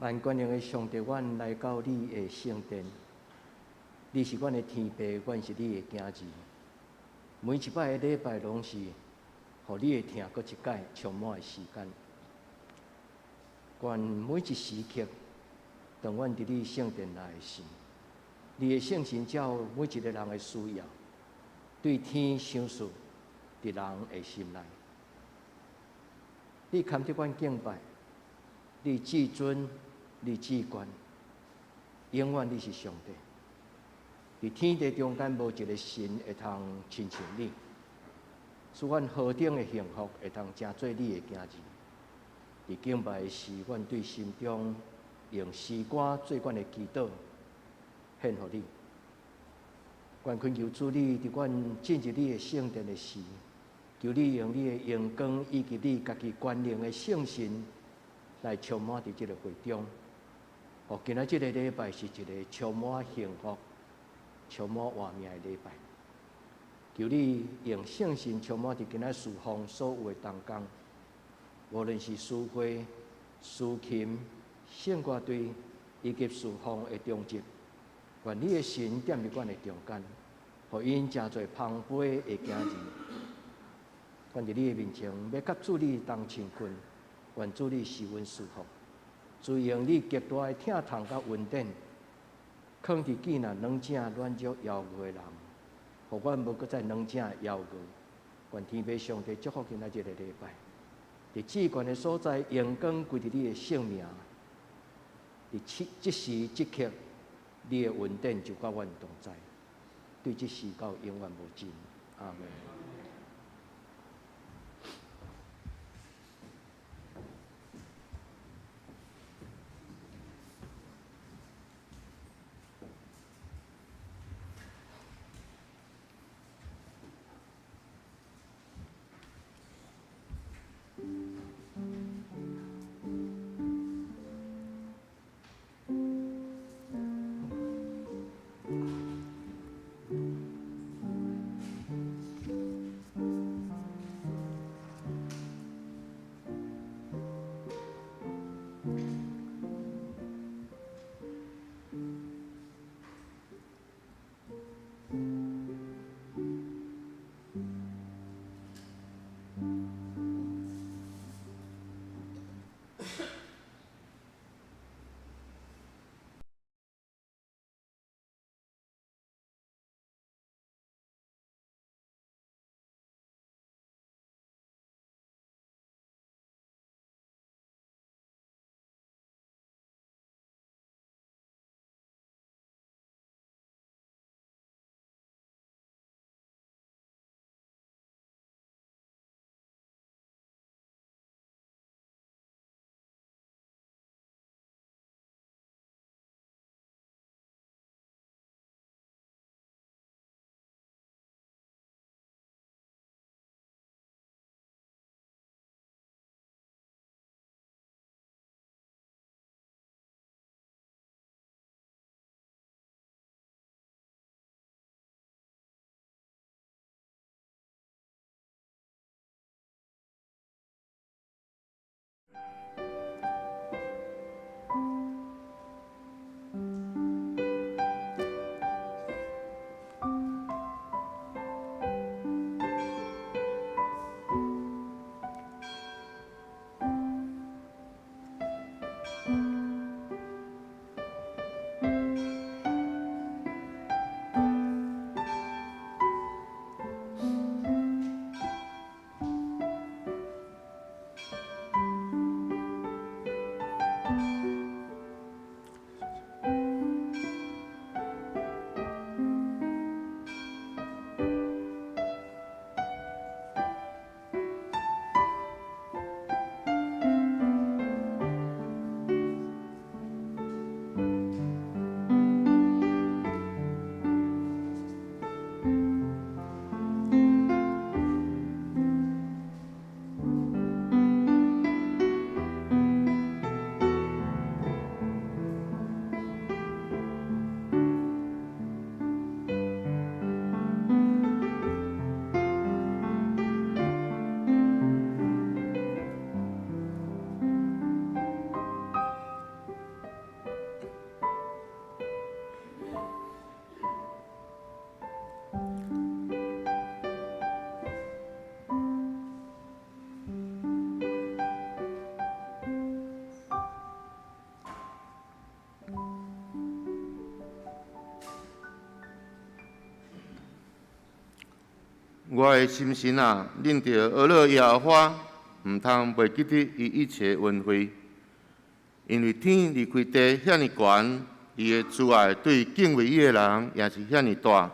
萬全能的上帝，阮來到你的聖殿，你是阮的天父，阮是你的囝兒。每一擺的禮拜，攏是予你的疼閣一擺充滿的時間。願每一時刻，當阮佇你聖殿內時，你的聖神照每一個人的需要，對天賞賜佇人的心內。你堪得阮敬拜，你至尊，你至懸，永遠你是上帝。佇天地中間無一個神會通親像你，賜阮何等的幸福，會通成做你的囝兒。佇敬拜時，阮對心中用詩歌做阮的祈禱，獻予你。願懇求主你，佇阮進入你的聖殿的時，求你用你的榮光以及你家己權能的聖神來充滿佇這个會中。予今仔這个禮拜是一个充滿幸福、充滿活命的禮拜。求你用聖神充滿佇今仔事奉所有的同工，無論是司會、司琴、聖歌隊以及事奉的長執，願你的神踮佇阮的中間，予𪜶成做芳肥的囝兒。阮佇你的面前欲佮主你同親近，願主你賜阮祝福，主用你極大的疼痛佮恩典，囥佇見若軟正軟弱夭餓的人，予阮無閣再軟正夭餓。願天父上帝祝福今仔這个禮拜，佇至懸的所在，榮光歸佇你的聖名。佇這時這刻，你的恩典就佮阮同在，對這時到永遠無盡。阿門。我的心神啊，恁著呵咾耶和華，毋通袂記得伊一切恩惠。因為天離開地遐爾懸，伊的慈愛對敬畏伊的人也是遐爾大。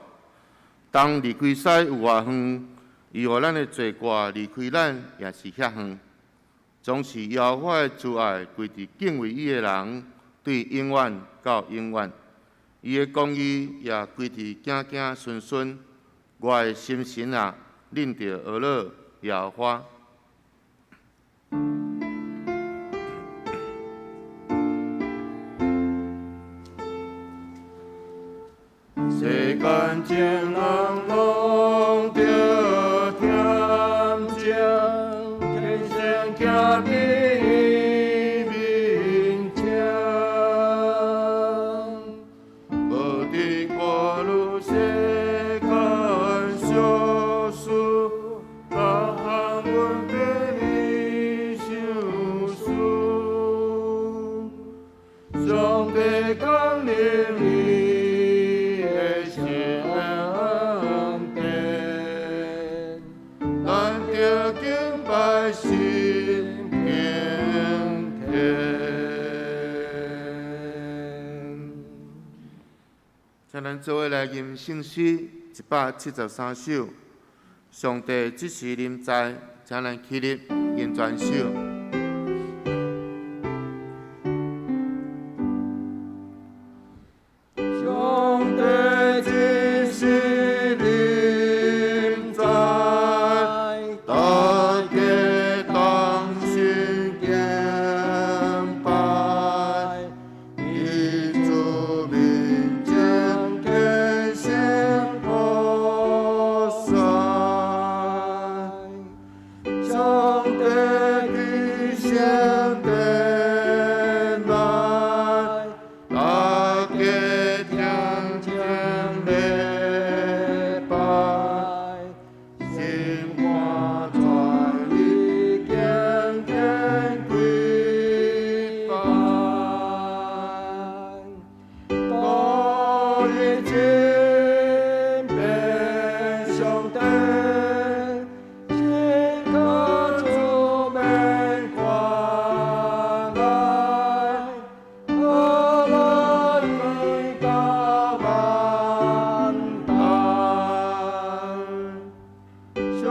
東離開西有偌遠，伊予咱的罪過離開咱也是遐遠。總是耶和華的慈愛歸佇敬畏伊的人，對永遠到永遠。伊的公義也歸佇子子孫孫。我的心神啊，恁著呵咾耶和華。世間眾人攏著恬靜，天神徛佇伊面前，無佇過濾世間小事，逐項問題你想思，上帝降臨伊的聖殿，咱著敬拜心敬虔。請咱做伙來吟聖詩173首，上帝這時臨在，請咱起立吟全首。上帝這時臨在，大家同心敬拜，佇主面前虔誠普賽。上帝佇聖殿內，大家聽聽禮拜，心肝全意敬虔跪拜，多一敬拜上帝，請靠主免關愛，呵咾伊到萬代。上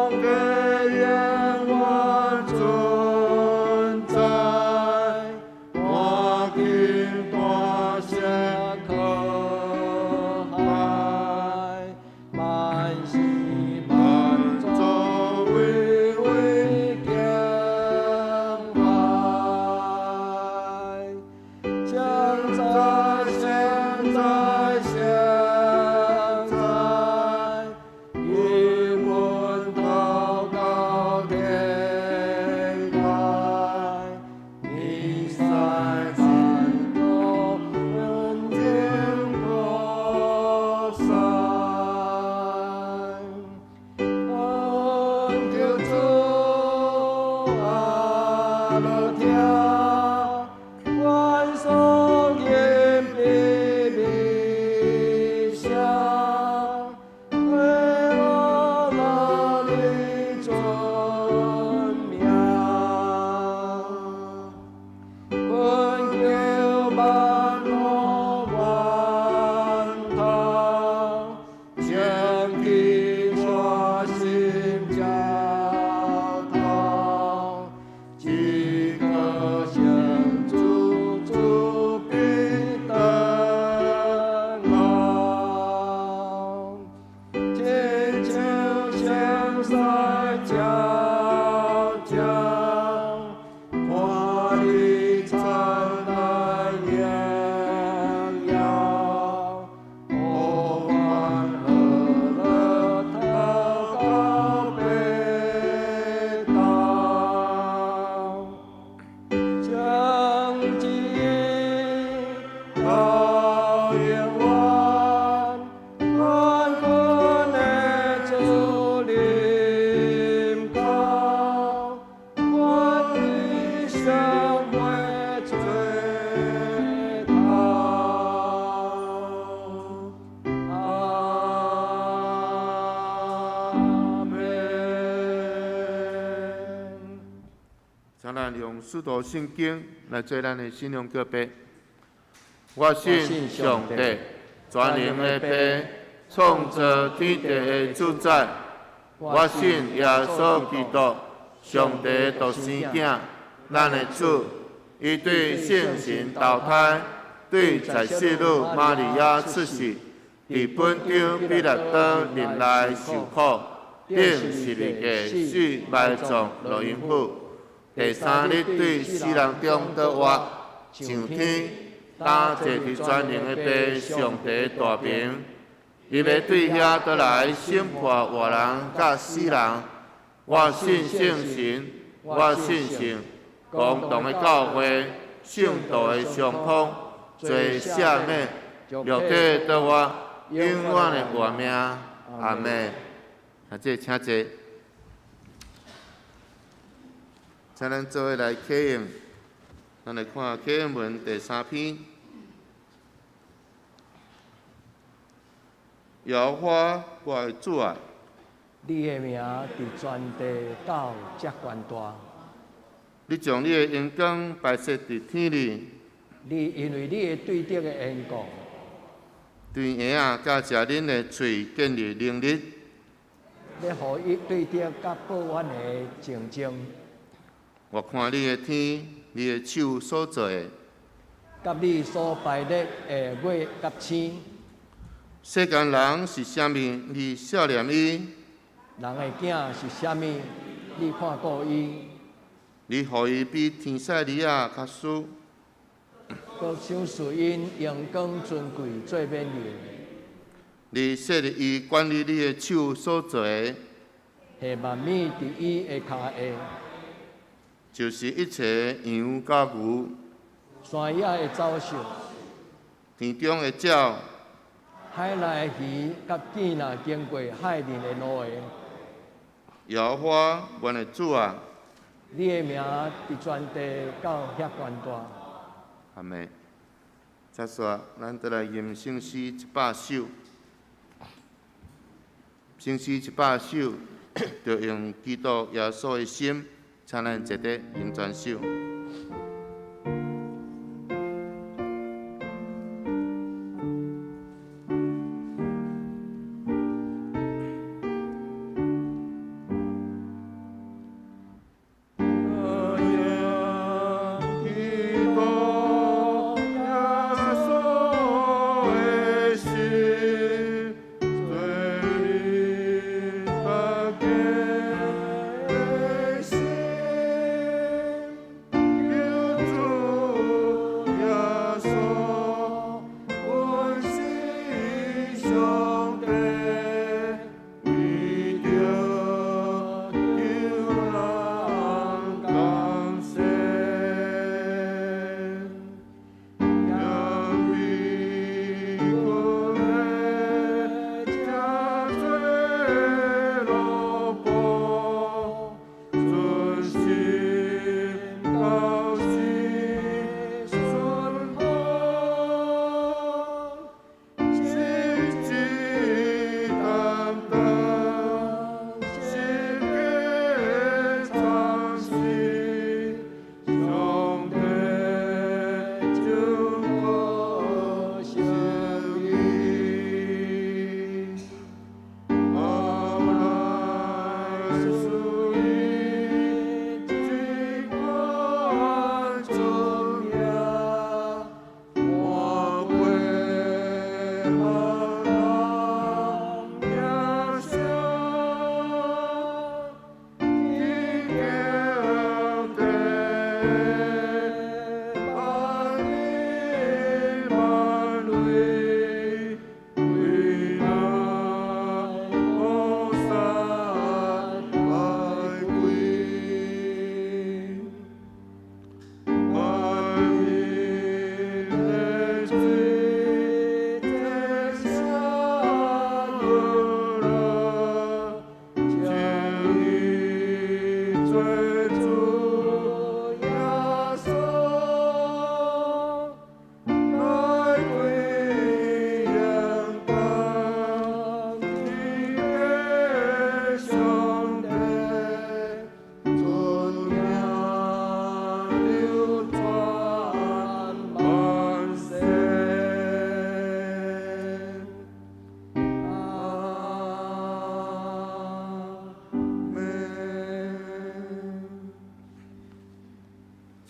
帝永遠存在，趕緊大聲可愛，萬世萬族唯唯敬拜。現在現在現在，永遠禱到天外，彌賽基督恩典菩薩，懇求主阿樂聽，願頌吟比美聲，耶和華你尊名，懇求萬國萬頭，將其全心交託，請咱用使徒信經來做咱的信仰告白。我信上帝，全能的父，創造天地的主宰。我信耶穌基督，上帝獨生囝，咱的主。伊對聖神投胎，對在聖女瑪利亞出世，佇本丟彼拉多任內受苦，釘十字架死埋葬落陰府。第三日對死人中復活，上天，擔坐佇全能的父上帝大爿，伊欲對遐倒來審判活人佮死人。我信聖神，我信聖公同的教會，聖徒的相通，罪赦免，肉體復活，永遠的活命。阿們。啊，這請坐。請咱做伙來啟應，咱來看啟應文第三篇。耶和華我的主啊，你的名佇全地到遮懸大。你將你的榮光擺設佇天裡。你因為你的對德的緣故，對嬰仔佮食奶的喙建立能力。你予伊對德佮報怨的靜靜。我看你的天，你的手所造的，佮你所排列的月佮星。世間人是啥物？你惜念伊？人的囝是啥物？你看顧伊？你予伊比天使兒仔較輸，閣賞賜𪜶榮光尊貴做勉勵。你設立伊管理你的手所造的，下萬物佇伊的跤下，就是一切羊佮牛，山野的走獸，田中的鳥，海內的魚，佮見若經過海面的路的。耶和華，阮的主啊，你的名佇全地到遐懸大。阿們。接續，咱再來吟聖詩100首。聖詩100首，就用基督耶穌的心，請咱坐佇吟全首。基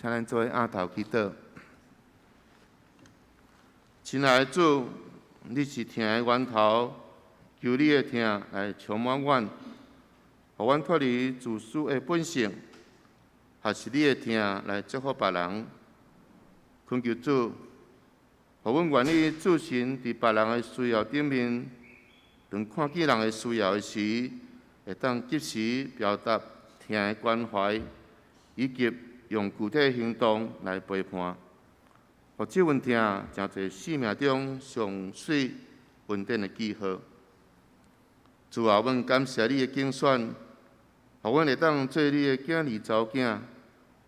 請咱做伙徬頭祈禱。親愛的主，你是疼的源頭，求你的疼來充滿阮，予阮脫離自私的本性，學習你的疼來祝福別人。懇求主，予阮願意置身佇別人的需要頂面，當看見人的需要的時，會當及時表達疼的關懷，以及用具體行動來陪伴，予這份疼成做生命中上媠恩典的記號。主啊，阮感謝你的揀選，予阮會當做你的囝兒查某囝，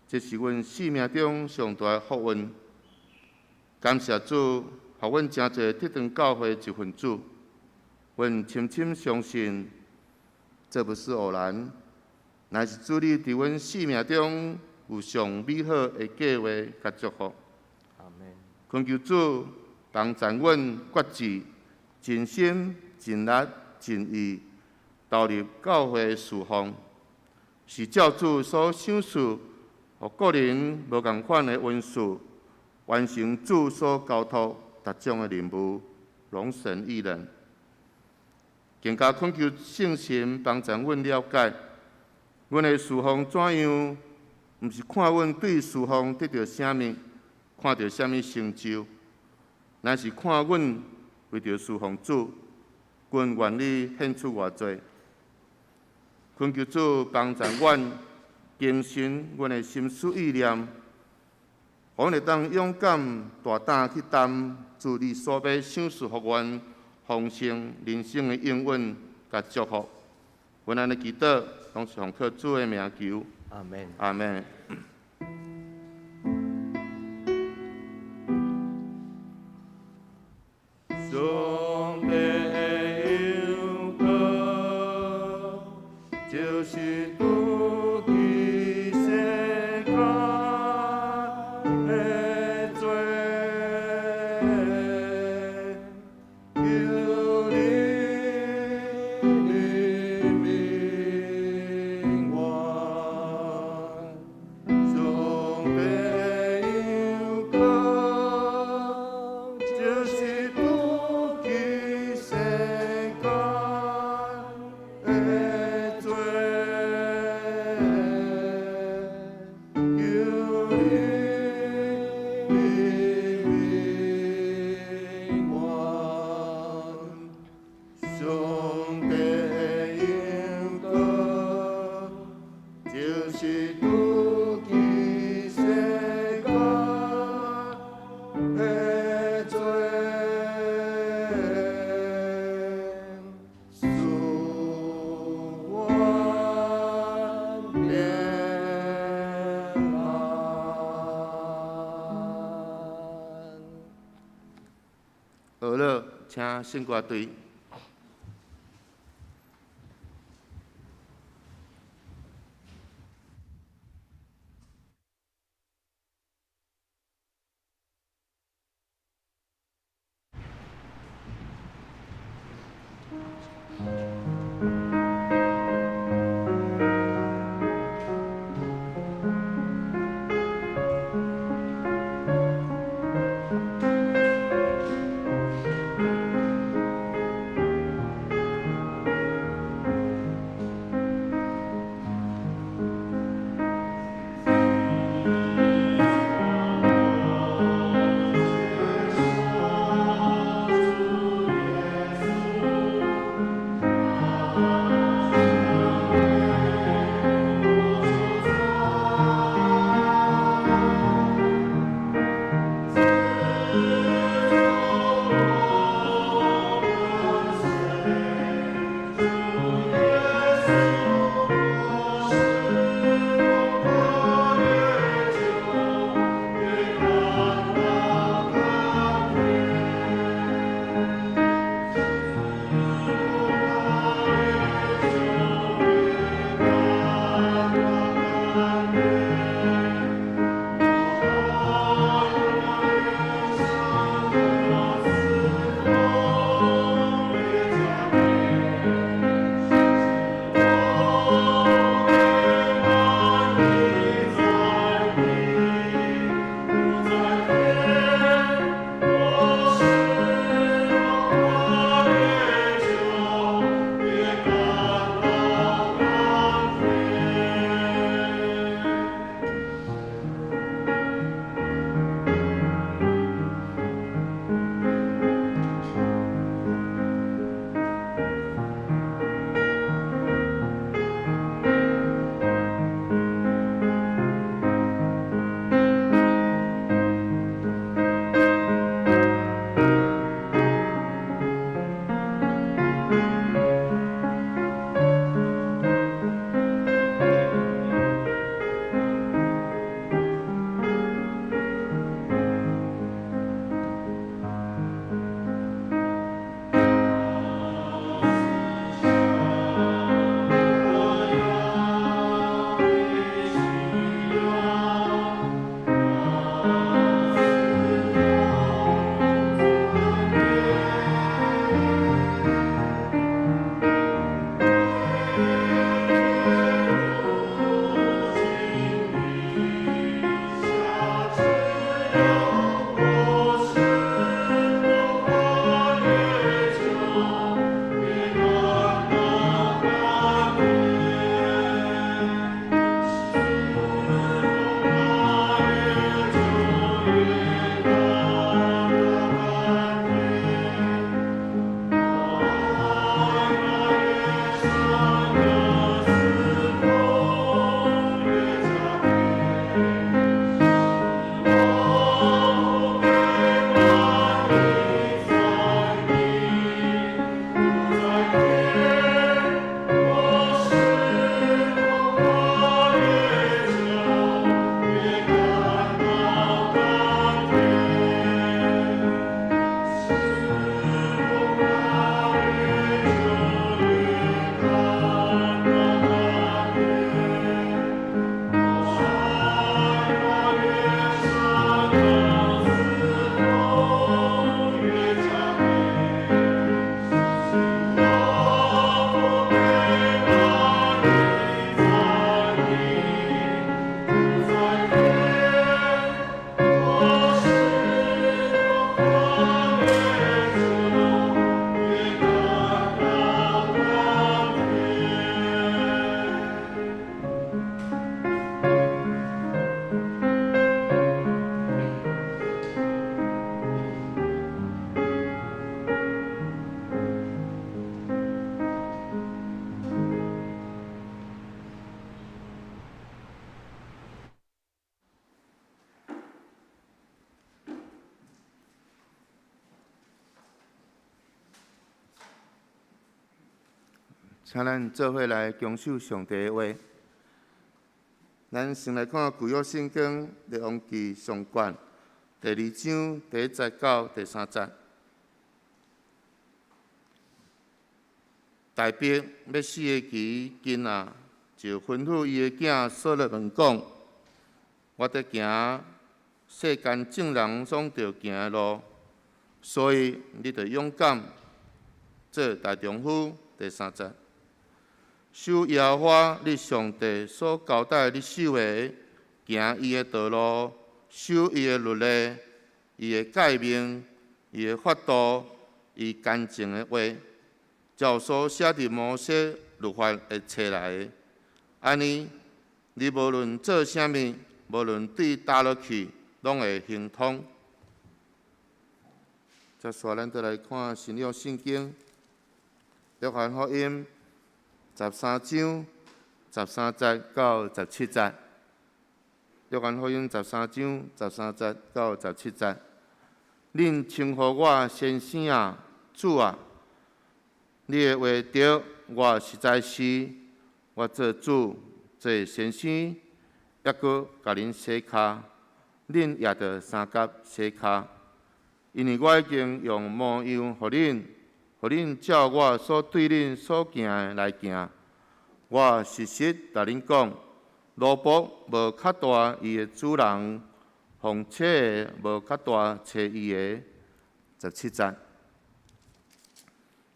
這是阮生命中上大的福分。感謝主，予阮成做鐵長教會一份子。阮深深相信，這不是偶然，乃是主你佇阮生命中有上美好的計劃佮祝福。阿們。懇求主幫助阮決志，盡心盡力盡意投入教會事奉，是照主所賞賜予個人無仝款的恩賜，完成主所交託達種的任務，榮神益人。更加懇求聖神幫助阮了解，阮的事奉怎樣，毋是看阮對事奉得著啥物，看著啥物成就，乃是看阮為著事奉主，阮願意獻出偌濟。懇求主幫助阮更新阮的心思意念，予阮會當勇敢大膽去擔主你所欲賞賜予阮豐盛人生的應允佮祝福。阮按呢祈禱，攏是奉靠主的名求。阿們。阿們。上帝的羊羔，就是除去世間的罪，求你憐憫我。上帝的羊羔，就是除去世間的罪，求你憐憫我。上帝的羊羔，就是除去世間的罪，賜阮平安。好了，請聖歌隊。上請咱做伙來恭守上帝的話。咱先來看舊約聖經列王紀上卷第二章第一節到第三節。大衛欲死的時近啊，就吩咐伊的囝所羅門講：我佇行世間眾人攏著行的路，所以你著勇敢做大丈夫。第三節，守耶和華你上帝所交代你守的，行伊的道路，守伊的律例，伊的誡命，伊的法度，伊乾淨的話，照所寫佇摩西律法的冊內的。按呢，你無論做啥物，無論對佗落去，攏會亨通。接續咱再來看新約聖經，約翰福音13章13節到17節。約翰福音十三章十三節到十七節。恁稱呼我先生啊，主啊，你的話對，我實在是，我做主做先生，猶閣共恁洗跤，恁也著相佮洗跤，因為我已經用模樣予恁，予恁照我所對恁所行的來行。我實實共恁講，奴僕無較大伊的主人，奉差的無較大差伊的。17節，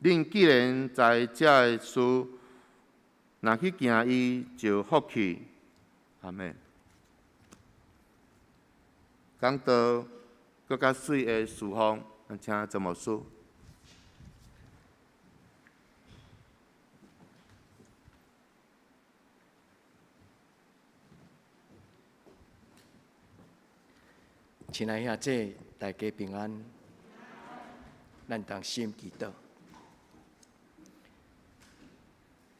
恁既然知這个事，若去行伊，就有福氣。阿們。講道閣較媠的侍奉，咱請曾牧師。親愛兄姊，大家平安。咱同心祈禱。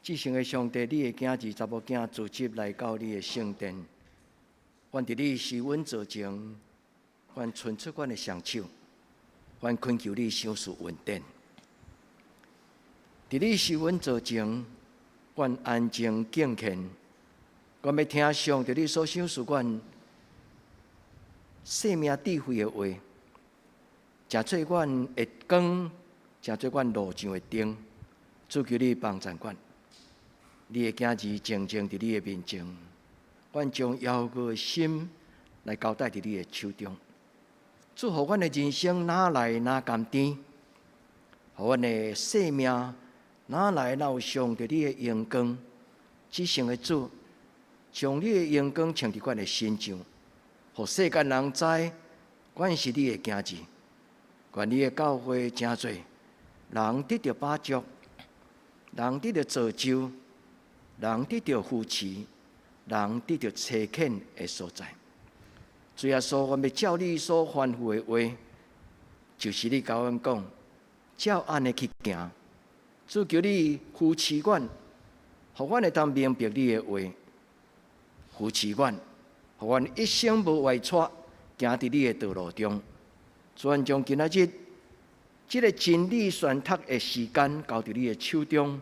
至聖的上帝，你的囝兒查某囝組織來到你的聖殿，願佇你施恩座前，願伸出阮的雙手，願懇求你賞賜恩典。佇你施恩座前，願安靜敬虔，願欲聽上帝你所賞賜阮生命智慧的話，成做阮的光，成做阮路上的燈。主求你幫贊阮，你的囝兒靜靜佇你的面前，阮將枵餓的心來交代佇你的手中。主，予阮的人生哪來哪甘甜，予阮的生命哪來哪有上帝你的榮光。至聖的主，將你的榮光穿佇阮的身上，予世間人知，阮是你的囝兒。願你的教會誠濟人得著飽足，人得著造就，人得著扶持，人得著差遣的所在。主耶穌，阮欲照你所吩咐的話，就是你共阮講，照按呢去行。主求你扶持阮，予阮會當明白你的話，扶持阮，予阮一生無歪趖，行佇你的道路中。主，阮將今仔日這个真理宣讀的時間交佇你的手中，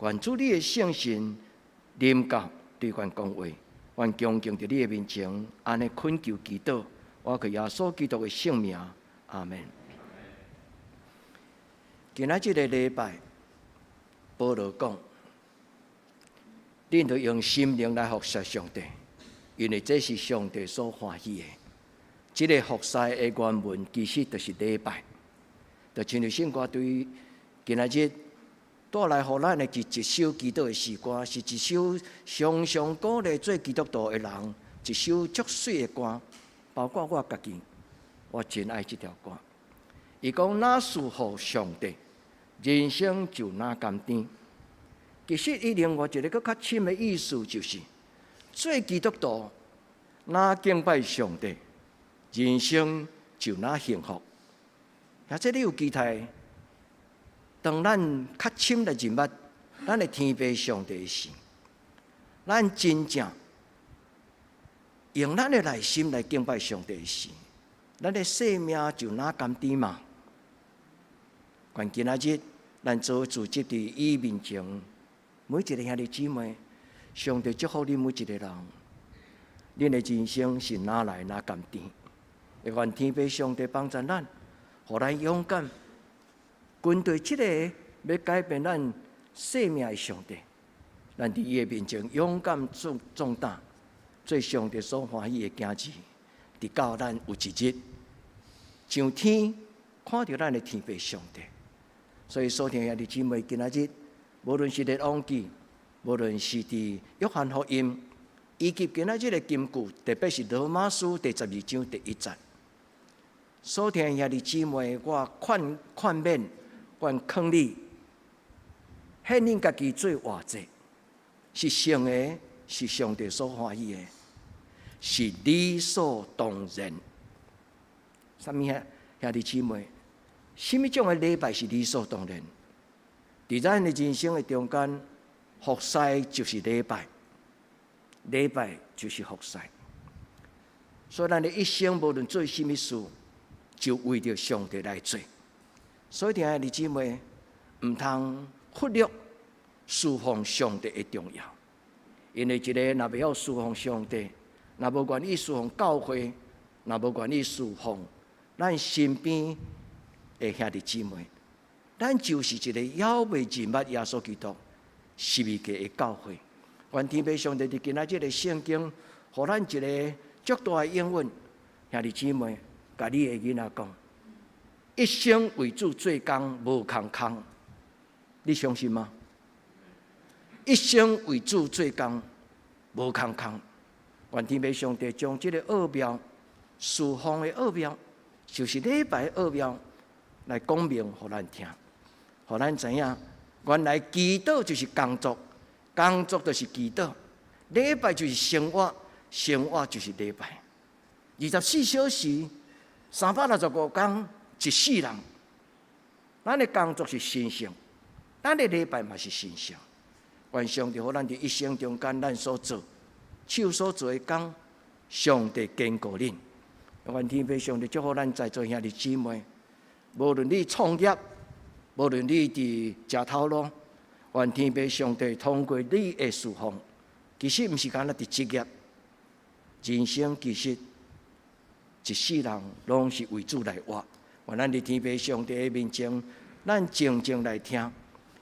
願主你的聖神臨到對阮講話，阮恭敬佇你的面前，按呢懇求祈禱，我靠耶穌基督的聖名，阿們。今仔這个禮拜，保羅講，恁著用心靈來服侍上帝，因為這是上帝所歡喜的。這个服侍的原文其實就是禮拜，就親像聖歌隊今仔日帶來予咱的是一首祈禱的詩歌，是一首常常鼓勵做基督徒的人一首足媠的歌，包括我家己，我真愛這條歌。伊講：若侍奉上帝，人生就若甘甜。其實伊另外一个閣較深的意思就是，做基督徒若敬拜上帝，人生就若幸福。或者你有期待，當咱較深來認捌咱的天父上帝時，咱真正用咱的內心來敬拜上帝時，咱的生命就若甘甜嘛。願今仔日咱做組織佇伊面前，每一个兄弟姊妹，上帝祝福恁每一個人，恁的人生是若來若甘甜。願天父上帝幫助咱，予咱勇敢跟隨這个欲改變咱生命的上帝。咱佇伊的面前勇敢壯壯膽，做上帝所歡喜的囝兒，直到咱有一日上天看著咱的天父上帝。所以，所聽兄弟姊妹，今仔日無論是列王紀，無論是佇約翰福音，以及今仔日的金句，特別是羅馬書第12章第1節。所聽兄弟姊妹，我勸勸勉，願勸你，獻恁家己做活祭，是聖的，是上帝所歡喜的，是理所當然。啥物兄兄弟姊妹？啥物種的禮拜是理所當然？佇咱的人生的中間，服侍就是禮拜，禮拜就是服侍。所以，咱的一生無論做啥物事，就為著上帝來做。所以，兄弟姊妹，毋通忽略侍奉上帝的重要。因為一个若袂曉侍奉上帝，若無願意侍奉教會，若無願意侍奉咱身邊的兄弟姊妹，咱就是一個猶未認捌耶穌基督十字架的教會。願天父上帝佇今仔這个聖經，予咱一个足大的應允。兄弟姊妹，共你的囡仔講，一生為主做工無空空，你相信嗎？一生為主做工無空空，願天父上帝將這个奧妙、侍奉的奧妙，就是禮拜的奧妙，來講明予咱聽，予咱知影，原來祈禱就是工作，工作就是祈禱，禮拜就是生活，生活就是禮拜。24小時，365工，一世人，咱的工作是神聖，咱的禮拜嘛是神聖。願上帝予咱佇一生中間，咱所做、手所做的工，上帝堅固恁。願天父上帝祝福咱在座兄弟姊妹，無論你創業，無論你佇食頭路，願天父上帝通過你的侍奉，其實毋是干焦佇職業，人生其實一世人攏是為主來活。願咱佇天父上帝的面前，咱靜靜來聽。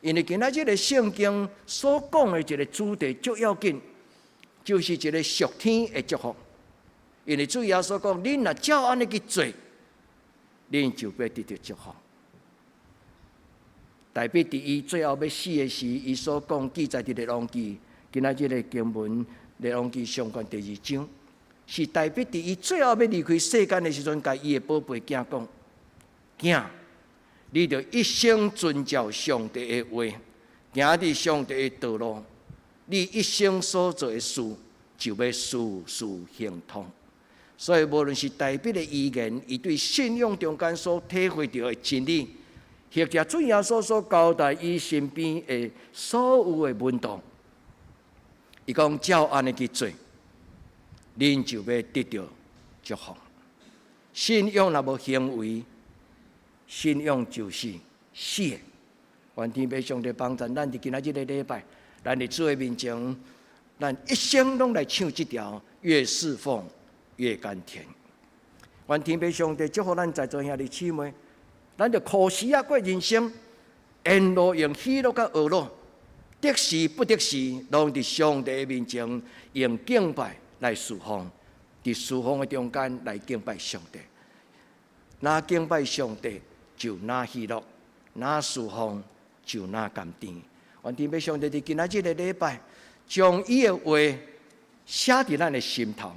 因為今仔這个聖經所講的一个主題足要緊，就是一个屬天的祝福。因為主耶穌講，恁若照按呢去做，恁就欲得著祝福。大衛佇伊最後欲死的時，伊所講記載佇列王紀，今仔這个經文列王紀上卷第二章，是大衛佇伊最後欲離開世間的時陣，共伊的寶貝囝講：囝，你著一生遵照上帝的話，行佇上帝的道路，你一生所做的事就欲事事亨通。所以，無論是大衛的預言，伊對信仰中間所體會著的真理，或者主耶穌所交代伊身邊的所有的門徒，伊講照按呢去做，恁就欲得著祝福。信仰若無行為，信仰就是死的。願天父上帝幫助咱佇今仔這个禮拜，咱佇主的面前，咱一生攏來唱這條越侍奉越甘甜。願天父上帝祝福咱在座兄弟姊妹，咱就苦時仔過人生，沿路用喜樂佮呵咾，得時不得時，攏佇上帝的面前用敬拜來侍奉，佇侍奉的中間來敬拜上帝。若敬拜上帝就若喜樂，若侍奉就若甘甜。願天父上帝佇今仔這个禮拜，將伊的話寫佇咱的心頭，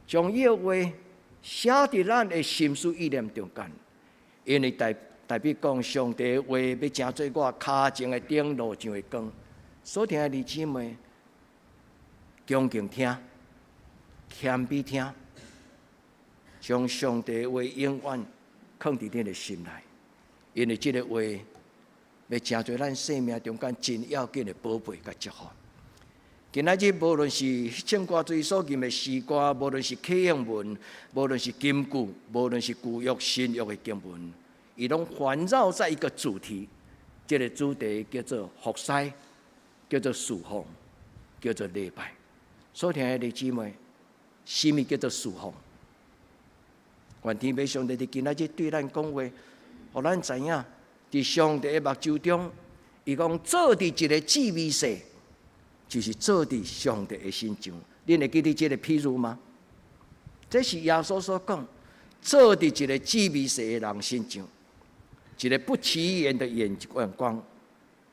將伊的話寫佇咱的心思意念中間。因為大大衛講上帝的話欲成做我跤前的燈，路上的光。所聽的弟姊妹，恭敬聽，謙卑聽，將上帝的話永遠囥佇恁的心內，因為這个話欲成做咱生命中間真要緊的寶貝佮祝福。今仔日無論是聖歌隊所吟的詩歌，無論是啟應文，無論是金句，無論是舊約、新約的經文，伊攏環繞在一個主題，這个主題叫做服侍。叫做事奉，叫做禮拜。所疼的弟姊妹，啥物叫做事奉？願天父上帝佇今仔日對咱講話，予咱知影，佇上帝的目睭中，伊講做佇一个至微細，就是做佇上帝的身上。恁會記得這个譬喻嗎？這是耶穌所講，做佇一个至微細的人身上，一个不起眼的眼光，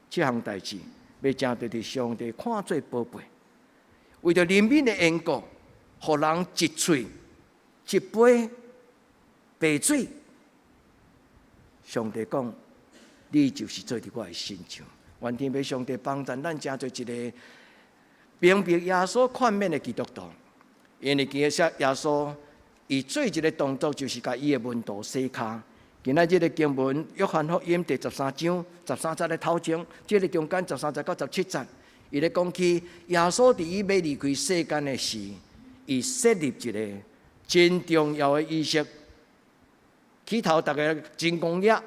這項代誌欲成做佇上帝看做寶貝，為著憐憫的緣故，予人一喙一杯白水，上帝講，你就是做佇我的身上。願天父上帝幫助咱，成做一个明白耶穌勸勉的基督徒。因為其實耶穌伊做一个動作，就是共伊的門徒洗跤。今仔這个經文，約翰福音第13章13節的頭前，這个中間13節到17節，伊咧講起耶穌佇伊欲離開世間的時，伊設立一个真重要的儀式。起頭逐家真驚訝，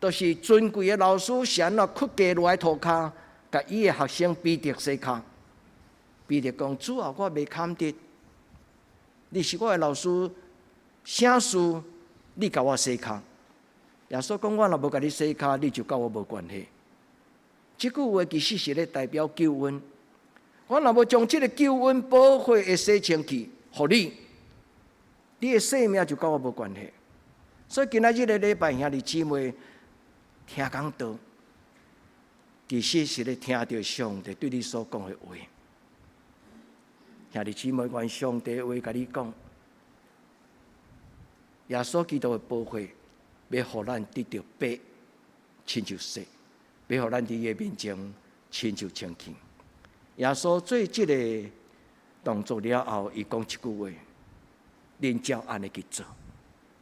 就是尊貴的老師是按怎屈膝落來塗跤，共伊的學生彼得洗跤。彼得講：主啊，我袂堪得，你是我的老師，啥事你共我洗跤？耶穌講：我若無共你洗跤，你就佮我無關係。這句話其實是咧代表救恩。我若無將這个救恩寶血的洗清氣，予你，你的生命就佮我無關係。所以今仔日个禮拜，兄弟姊妹聽講道，其實是咧聽著上帝對你所講的話。兄弟姊妹，願上帝話共你講，耶穌基督的寶血，欲予咱得著白，親像雪，欲予咱佇伊的面前親像清氣。耶穌做這个動作了後，伊講一句話：恁照按呢去做。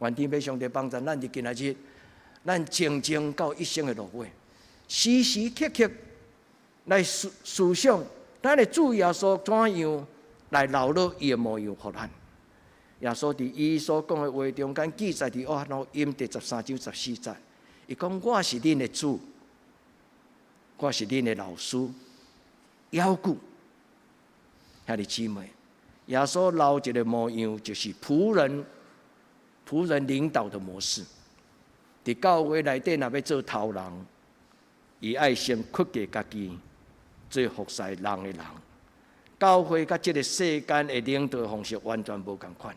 願天父上帝幫助咱佇今仔日，咱靜靜到一生的落尾，時時刻刻來思思想，咱的主耶穌怎樣來留落伊的模樣予咱。耶穌佇伊所講的話中間記載佇約翰福音第13章14節，伊講：我是恁的主，我是恁的老師，猶久，兄弟姊妹，耶穌留一个模樣，就是僕人。僕人領導的模式，佇教會內底若欲做頭人，伊愛先屈低家己，做服侍人的人。教會佮這个世間的領導方式完全無仝款。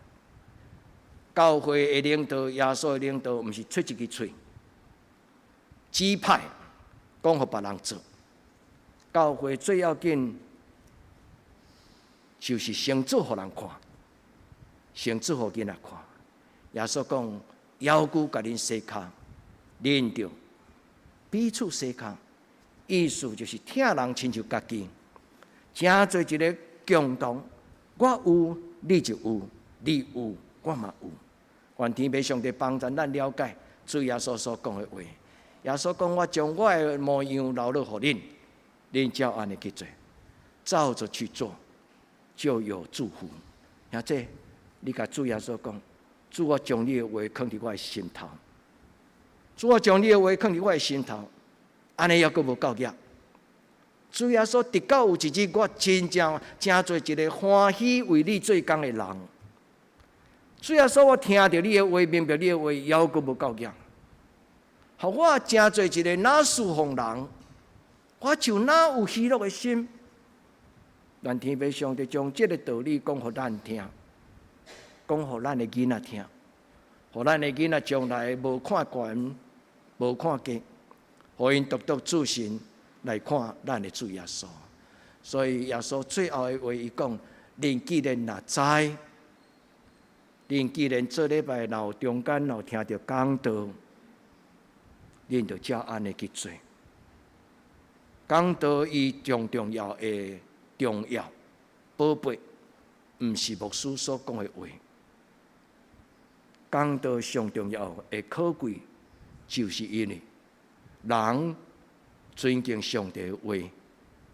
教會的領導，耶穌的領導，毋是出一支喙，指派講予別人做。教會最要緊，就是先做予人看，先做予囡仔看。耶穌講：猶久共恁洗跤，恁著彼此洗跤，意思就是疼人親像家己，成做一个共同。我有，你就有；你有，我嘛有。願天父上帝幫助咱了解主耶穌所講的話。耶穌講：我將我的模樣留落予恁，恁照按呢去做，照著去做，就有祝福。兄弟，你共主耶穌講：主，我將你的話囥佇我的心頭。主，我將你的話囥佇我的心頭，按呢猶閣無夠額。主耶穌，直到有一日，我真正成做一个歡喜為你做工的人。主耶穌，我聽著你的話，明白你的話，猶閣無夠額。予我成做一个若事奉人，我就若有喜樂的心。願天父上帝將這个道理講予咱聽，講予咱的囡仔聽，予咱的囡仔將來無看懸，無看低，予𪜶獨獨注神來看咱的主耶穌。所以耶穌最後的話，伊講：恁既然若知，恁既然這禮拜若有中間若有聽著講道，恁就照按呢去做。講道伊上重要的重要寶貝，毋是牧師所講的話。講道上重要的可貴，就是因為人尊敬上帝的話，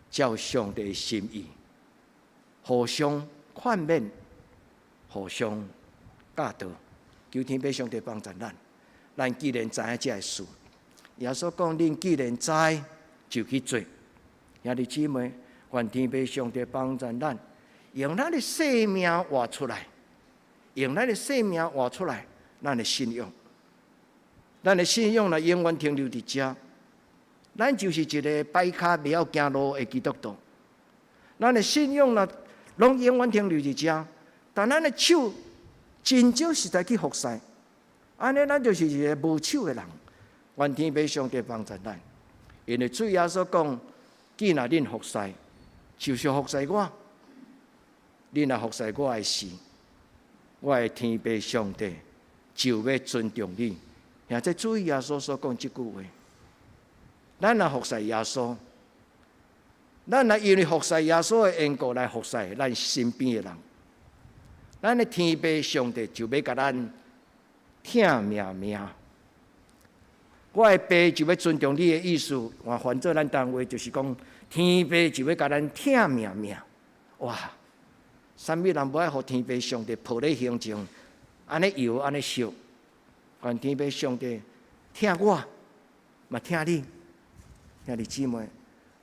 照上帝的心意，互相勸勉，互相教導。求天父上帝幫助咱。咱既然知影這个事，耶穌講：恁既然知，就去做。兄弟姊妹，願天父上帝幫助咱，用咱的生命活出來，用咱的生命活出來，咱的信仰，咱的信仰若永遠停留佇遮，咱就是一个擺跤袂曉行路的基督徒。咱的信仰若攏永遠停留佇遮，但咱的手真少實在去服侍，按呢咱就是一个無手的人。願天父上帝幫助咱，因為主耶穌講：既若恁服侍，就是服侍我；恁若服侍我的時，我的天父上帝就欲尊重你。或者主耶穌所講這句話，咱若服侍耶穌，咱若因為服侍耶穌的緣故來服侍咱身邊的人，咱的天父上帝就欲共咱疼命命。我的爸就欲尊重你的意思，換翻做咱台灣話就是講，天父就欲共咱疼命命。哇！啥物人無愛予天父上帝抱咧胸前，按呢搖，按呢惜，願天父上帝疼我，嘛疼你，兄弟姊妹，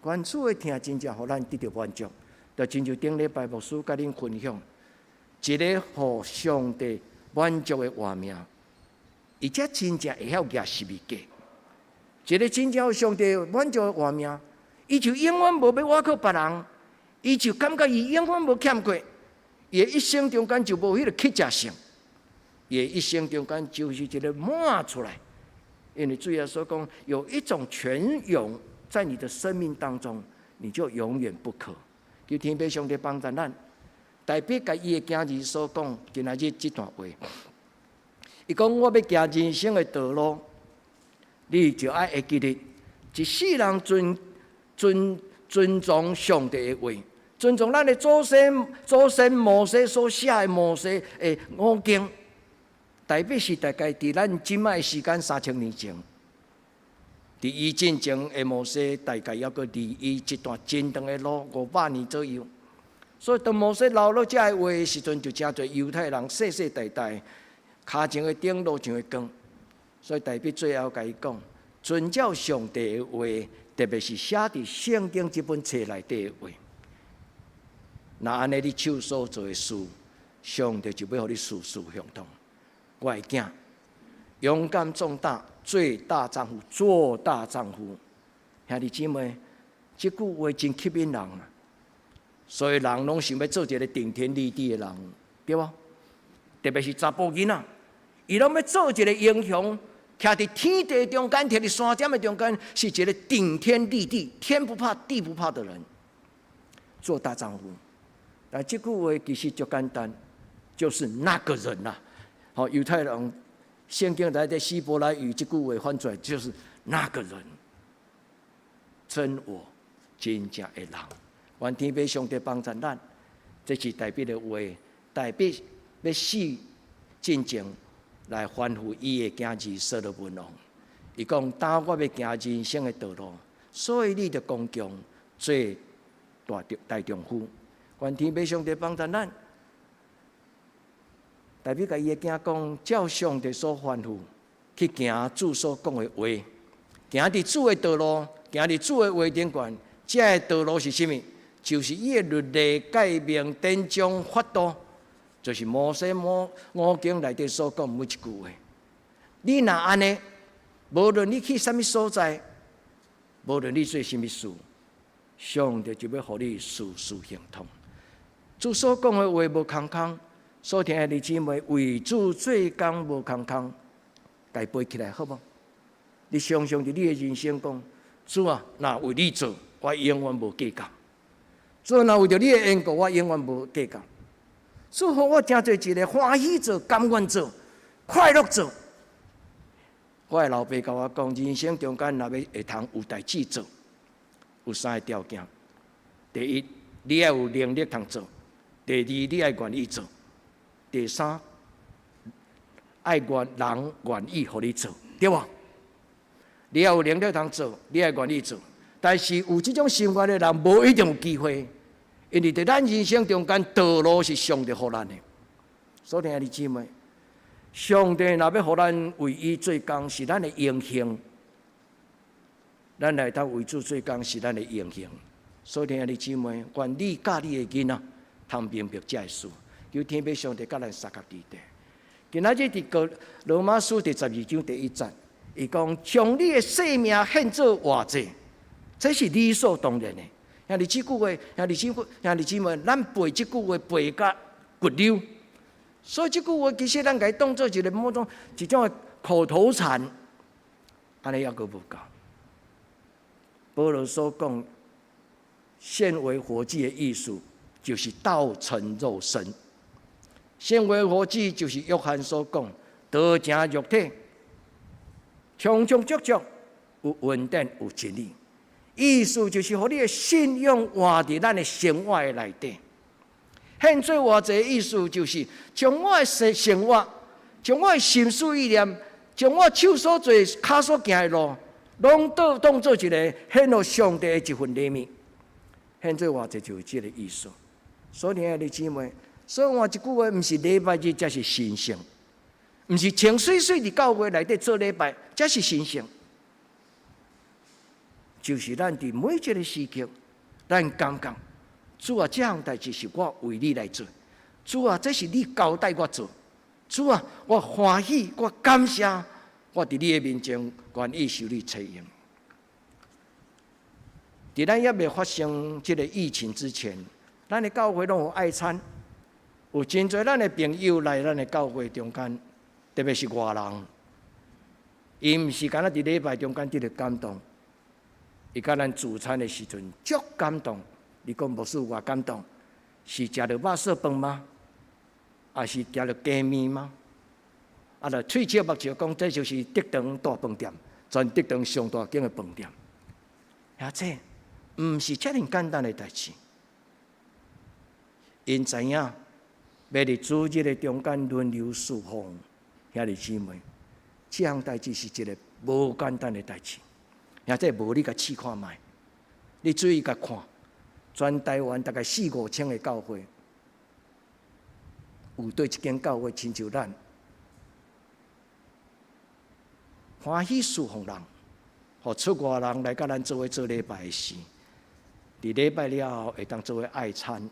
願主的疼真正予咱得著滿足。就親像頂禮拜牧師共恁分享，一个予上帝滿足的活命，伊才真正會曉舉十字架。一个真正予上帝滿足的活命，伊就永遠無欲倚靠別人，伊就感覺伊永遠無欠過，伊的一生中間就無彼個乞食性，伊的一生中間就是一个滿出來。因為主耶穌講，有一種泉湧在你的生命當中，你就永遠不渴。求天父上帝幫助咱，大衛共伊的囝兒所講，今仔日這段話，伊講我欲行人生的道路，你就愛會記得，一世人尊尊尊重上帝的話，尊重咱的祖先祖先摩西所寫的摩西的五經，代表是大概佇咱這擺的時間3000年前，佇伊進前的摩西大概猶閣離伊這段真長的路500年左右。所以當摩西留落這个話的時陣，就誠濟猶太人世世代代跤前的燈路上的光。所以大衛最後共伊講，遵照上帝的話，特別是寫佇聖經這本冊內底的話。若按呢，你手所做的事，上帝就欲予你事事亨通。我的囝，勇敢壯膽，做大丈夫，做大丈夫。兄弟姊妹，這句話真吸引人啊！所以人攏想欲做一个頂天立地的人，對無？特別是查埔囡仔，伊攏欲做一个英雄，徛佇天地中間，徛佇山點的中間，是一个頂天立地、天不怕地不怕的人，做大丈夫。但這句話其實足簡單，就是那個人呐。好，猶太人聖經內底希伯來語這句話翻出來，就是那個人，真我真正的人。願天父上帝幫助咱，這是大衛的話，大衛欲死進前來吩咐伊的囝兒所羅門王。伊講：當我欲行人生的道路，所以你著剛強做大大丈夫。願天父上帝幫助咱。大衛共伊的囝講，照上帝所吩咐去行主所講的話，行佇主的道路，行佇主的話頂懸。這个道路是啥物？就是伊的律例、誡命、典章、法度，就是摩西五五經內底所講每一句話。你若按呢，無論你去啥物所在，無論你做啥物事，上帝就欲予你事事亨通。主所講的話無空空，所聽的弟姊妹為主做工無空空，共背起來好無？你想想佇你的人生講，主啊，若為你做，我永遠無計較。主若為著你的緣故，我永遠無計較。主予我成做一个歡喜做、甘願做、快樂做。我的老爸共我講，人生中間若欲會通有代誌做，有三个條件：第一，你愛有能力通做；第二，你愛願意做；第三，愛願人願意予你做，對無？你愛有能力通做，你愛願意做。但是有這種心願的人，無一定有機會，因為佇咱人生中間，道路是上帝予咱的。所以兄弟姊妹，上帝若欲予咱為伊做工，是咱的榮幸。咱來當為主做工，是咱的榮幸。所以兄弟姊妹，願你佮你的囡仔通明白這个事，求天父上帝佮咱相佮佇底。今仔日佇哥羅馬書第12章第1節，伊講將你的性命獻做活祭，這是理所當然的。兄弟這句話，兄弟姊妹，兄弟姊妹，咱背這句話背甲骨溜，所以這句話其實咱共伊當做一個某種一種的口頭禪，按呢猶閣無夠。保羅所講獻為活祭的意思，就是道成肉身。獻為活祭就是約翰所講，道成肉體，充充足足有恩典有真理。意思就是予你的信仰活佇咱的生活的內底。獻做活祭的意思就是將我的生活，將我的心思意念，將我手所做、跤所行的路，攏當當做一個獻予上帝的一份禮物。獻做活祭就是這個意思。所以，兄弟姊妹，所以換一句話，毋是禮拜日才是神聖，毋是穿媠媠佇教會內底做禮拜才是神聖。就是咱佇每一個時刻，咱感覺主啊，這項代誌是我為你來做。主啊，這是你交代我做。主啊，我歡喜，我感謝，我佇你的面前願意受你差用。佇咱猶未發生這個疫情之前，咱的教會攏有愛餐，有真濟咱的朋友來咱的教會中間，特別是外人，伊毋是干焦佇禮拜中間得著感動。伊佮咱聚餐的時陣足感動。你講牧師有偌感動？是食著肉燥飯嗎？抑是食著雞麵嗎？啊，著喙笑目笑講，這就是竹塘大飯店，全竹塘上大間的飯店。而這毋是遮爾簡單的代誌。𪜶知影欲佇主日的中間輪流侍奉兄弟姊妹，這項代誌是一個無簡單的代誌。而這無你共試看覓，你注意共看，全台灣大概四五千个教會，有佗一間教會親像咱，歡喜侍奉人，予出外人來佮咱做伙做禮拜的時，佇禮拜了後會當做伙愛餐，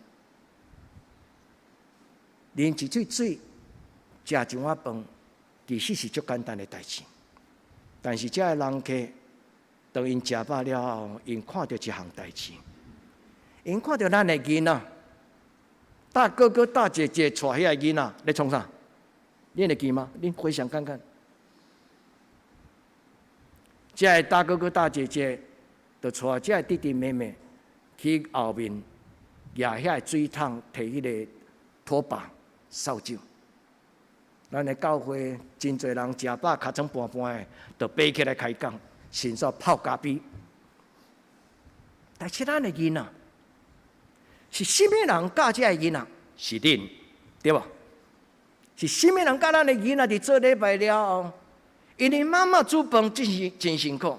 啉一喙水，食一碗飯，其實是足簡單的代誌。但是這个人客，當𪜶食飽了後，𪜶看著一項代誌，𪜶看著咱的囡仔，大哥哥大姐姐帶遐个囡仔咧創啥？恁會記嗎？恁回想看看，這个大哥哥大姐姐就帶這个弟弟妹妹去後面舉遐个水桶，提彼个拖把掃帚。咱的教會真濟人食飽尻川盤盤的，就爬起來開講，順紲泡咖啡。但是咱的囡仔是啥物人教這个囡仔？是恁，對無？是啥物人教咱的囡仔佇做禮拜了後，因為媽媽煮飯真是真辛苦，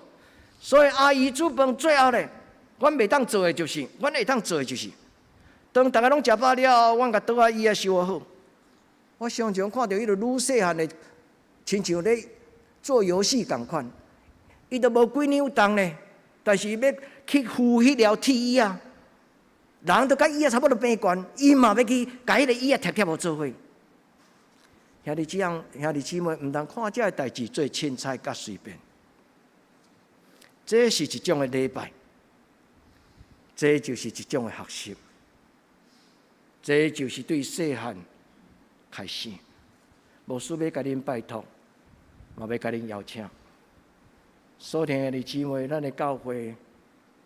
所以阿姨煮飯最後咧，阮袂當做的就是，阮會當做的就是，當逐家攏食飽了後，阮共桌仔椅仔收好。我常常看著彼个愈細漢的，親像咧做遊戲仝款，伊都無幾兩重咧，但是欲去扶彼條鐵椅仔，人都佮椅仔差不多平懸，伊嘛欲去共彼个椅仔貼貼予做伙。兄弟姊妹，兄弟姊妹，毋通看這个代誌做凊彩佮隨便，這是一種的禮拜，這就是一種的學習，這就是對細漢開始。牧師欲共恁拜託，嘛欲共恁邀請。所聽的姊妹，咱的教會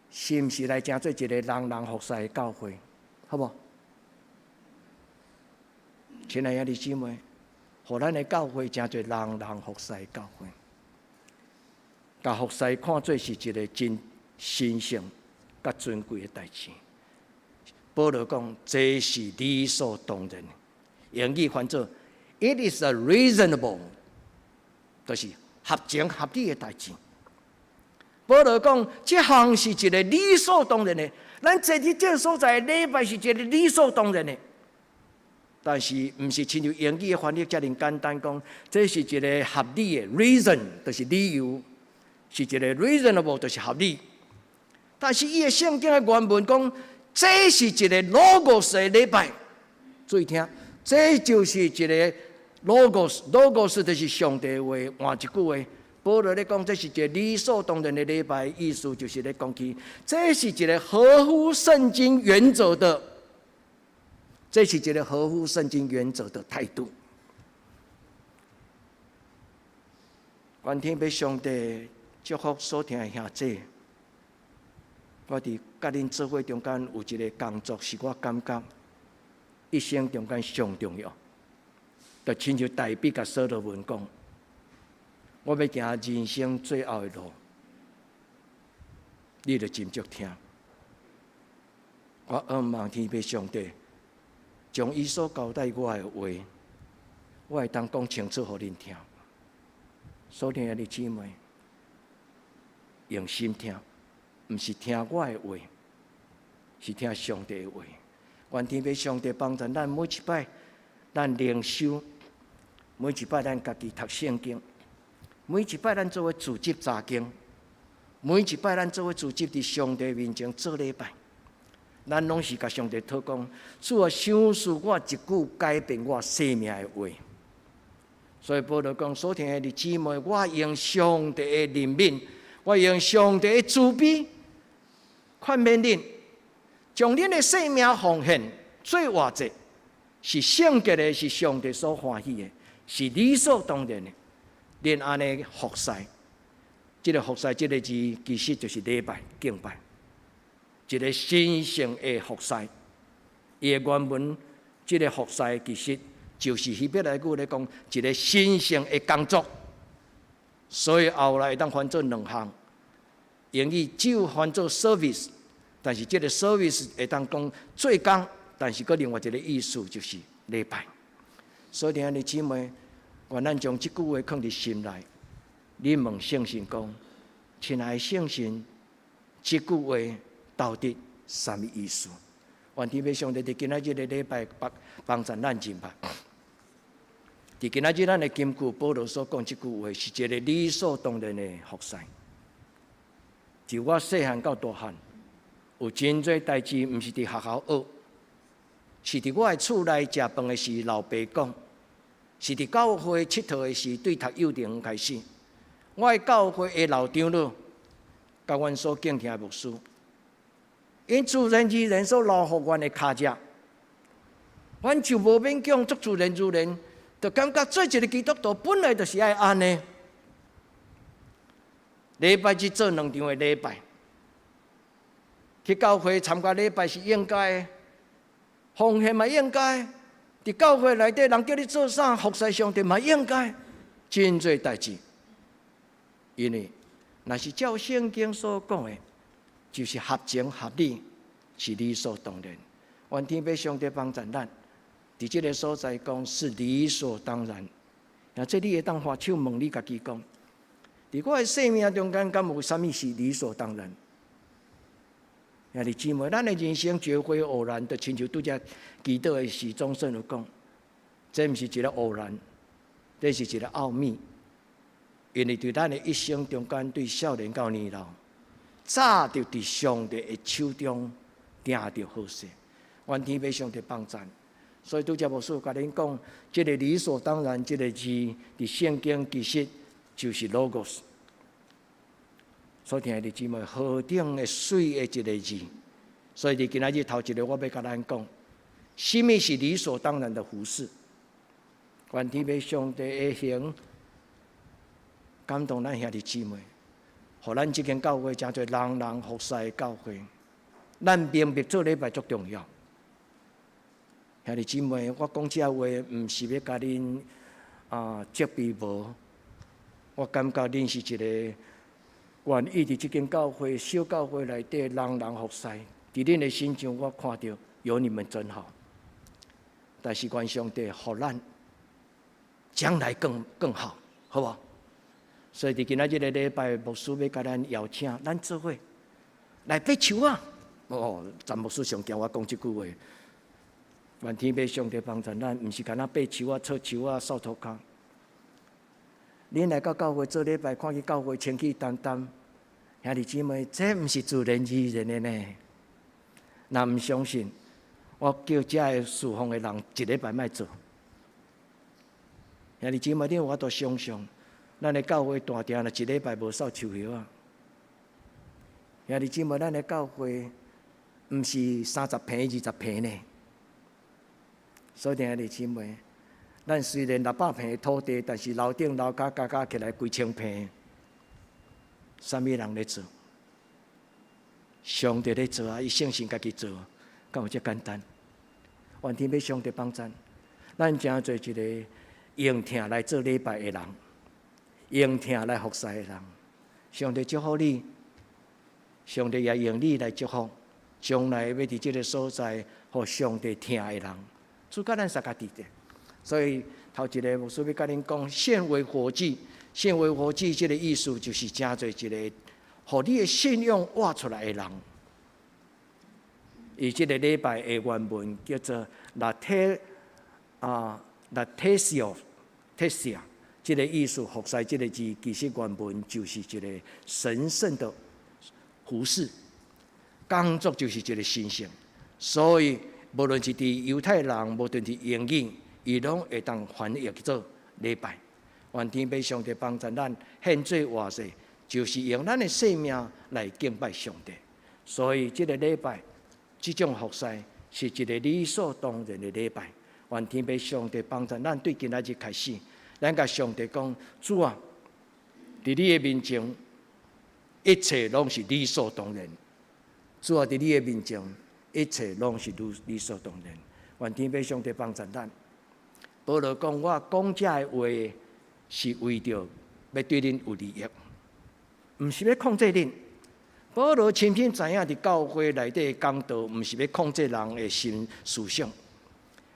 是毋是來成做一個人人服侍的教會？好無？親愛的姊妹，予咱的教會成做人人服侍的教會，共服侍看做是一個真神聖、佮尊貴的代誌。保羅講，這是理所當然的。英語翻做 “It is a reasonable”，就是合情合理的代誌。保羅講，這項是一個理所當然的。咱坐佇這個所在，禮拜是一個理所當然的。但是，毋是親像英語的翻譯遮爾簡單講，這是一個合理的 reason，就是理由，是一個 reasonable，就是合理。但是伊的聖經的原文講，這是一個 logos 的禮拜。注意聽，這就是一個 logos，logos 就是上帝話。換一句話，保羅咧講，這是一個理所當然的禮拜，意思就是咧講起，這是一個合乎聖經原則的，這是一個合乎聖經原則的態度。願天父上帝祝福所疼的兄弟。我佇佮恁做伙中間有一個工作，是我感覺一生中間上重要。就親像大衛共所羅門講，我欲行人生最後的路，你著斟酌聽。我向望天父上帝，將伊所交代我的話，我會當講清楚予恁聽。所疼的姊妹，用心聽。毋是聽我的話，是聽上帝的話。願天父上帝幫助咱每一擺，咱靈修，每一擺咱家己讀聖經，每一擺咱做伙組織查經，每一擺咱做伙組織佇上帝面前做禮拜，咱攏是共上帝討講，主啊，賞賜我一句改變我生命的話。所以保羅講，所疼的姊妹，我用上帝的憐憫，我用上帝的慈悲，勸勉恁，將恁的生命奉獻做活祭，是聖潔的，是上帝所歡喜的，是理所當然的。恁按呢服侍，這個服侍這個字，其實就是禮拜敬拜，一個神聖的服侍。伊的原文，這個服侍其實就是希伯來語咧講，一個神聖的工作。所以後來會當翻做兩項，英語只有翻做 service，但是這個 service 會當講做工，但是閣另外一個意思就是禮拜。所以兄弟姊妹，願咱將這句話囥佇心內。你問聖神講：親愛的聖神，這句話到底啥物意思？願天父上帝佇今仔日的禮拜幫幫助咱明白。佇今仔日咱的金句，保羅所講這句話是一個理所當然的服侍。自我細漢到大漢，有真濟代誌，毋是佇學校學，是佇我的厝內食飯的時，老爸講；是佇教會𨑨迌的時，對讀幼稚園開始，我的教會的老長老，佮阮所敬聽的牧師，𪜶自然而然所留予阮的跤跡，阮就無勉強，足自然自然，就感覺做一個基督徒本來就是愛按呢。禮拜日做兩場的禮拜，去教會參加禮拜是應該的，奉獻嘛應該。佇教會內底，人叫你做啥，服侍上帝嘛應該，真濟代誌。因為若是照聖經所講的，就是合情合理，是理所當然。願天父上帝幫助咱，佇這個所在講是理所當然。若這你會當舉手問你家己講，佇我的生命中間，敢有啥物是理所當然？兄弟姊妹，咱的人生絕非偶然，就親像拄才祈禱的時鐘聖有講，這毋是一個偶然，這是一個奧秘。因為佇咱的一生中間，對少年到年老，早就佇上帝的手中定著好勢。願天父上帝幫贊。所以拄才牧師共恁講，這個理所當然，這個字佇聖經其實就是 logos。所疼的姊妹，何等的媠的一個字！所以佇今仔日頭一个，我欲共咱講，啥物是理所當然的服侍？願天父上帝的靈感動咱兄弟姊妹，予咱這間教會成做人人服侍的教會。咱明白做禮拜足重要。兄弟姊妹，我講這話，毋是欲共恁啊責備無，我感覺恁是一個願意佇這間教會、小教會內底人人服侍。佇恁的身上，我看著有你們真好。但是願上帝予咱將來更更好，好無？所以佇今仔日個禮拜，牧師欲共咱邀請，咱做伙來爬樹仔。哦，詹牧師上驚我講這句話。願天父上帝幫助咱，毋是干焦爬樹仔、搓樹仔、掃塗跤。恁來到教會做禮拜，看見教會清氣澹澹，兄弟姊妹，這毋是自然而然的呢。若毋相信，我叫遮个侍奉的人一禮拜莫做。兄弟姊妹，你有法度想象，咱的教會大廳若一禮拜無掃樹葉仔。兄弟姊妹，咱的教會毋是30坪、20坪呢。所以兄弟姊妹，咱雖然600坪的土地，但是樓頂樓跤加加起來幾千坪，啥物人咧做？上帝咧做啊！伊聖神家己做，敢有遮簡單？願天父上帝幫贊，咱成做一個用疼來做禮拜的人，用疼來服侍的人。上帝祝福你，上帝也用你來祝福，將來欲佇這个所在，予上帝疼的人，主佮咱相佮佇的。所以頭一个牧師欲共恁講，獻為活祭，獻為活祭，這个意思就是成做一個，予你的信仰活出來的人。伊這个禮拜的原文叫做 latreia ，latreia，這个意思，服侍這个字，其實原文就是一个神聖的服侍，工作就是一个神聖，所以無論是佇猶太人，無論佇英語，伊攏會當翻譯做禮拜。願天父上帝幫助咱獻做活祭，就是用咱的生命來敬拜上帝。所以這个禮拜，這種服侍是一个理所當然的禮拜。願天父上帝幫助咱，對今仔日開始，咱共上帝講：主啊，佇你的面前，一切攏是理所當然。主啊，佇你的面前，一切攏是理所當然。願天父上帝幫助咱。保羅講：我講這个話是為著欲對恁有利益，毋是欲控制恁。保羅深深知影，佇教會內底講道，毋是欲控制人的心思想。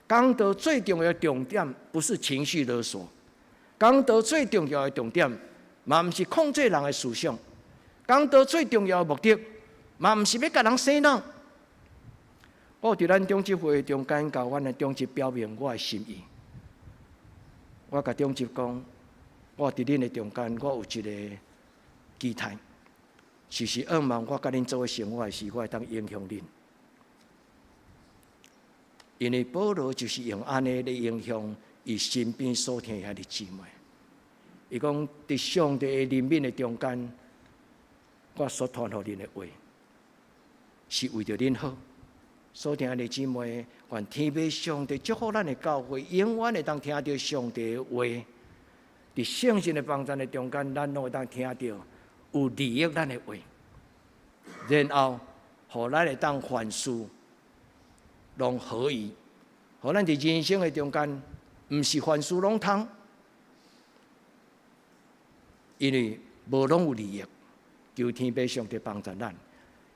講道最重要的重點，不是情緒勒索。講道最重要的重點，嘛毋是控制人的思想。講道最重要的目的，嘛毋是欲共人洗腦。我佇咱長執會中間，共阮的長執表明我的心意。我共長執講，我佇恁的中間，我有一个期待，就是向望我佮恁做伙生活時，我會當影響恁。因為保羅就是用按呢來影響伊身邊所疼的兄弟姊妹。伊講佇上帝的憐憫的中間，我所傳予恁的話，是為著恁好。所疼的姊妹，願天父上帝祝福咱的教會，永遠會當聽著上帝的話。佇聖神的幫助的中間，咱攏會當聽著有利益咱的話，然後予咱會當凡事攏合宜，予咱佇人生的中間，毋是凡事攏通，因為無攏有利益。求天父上帝幫助咱，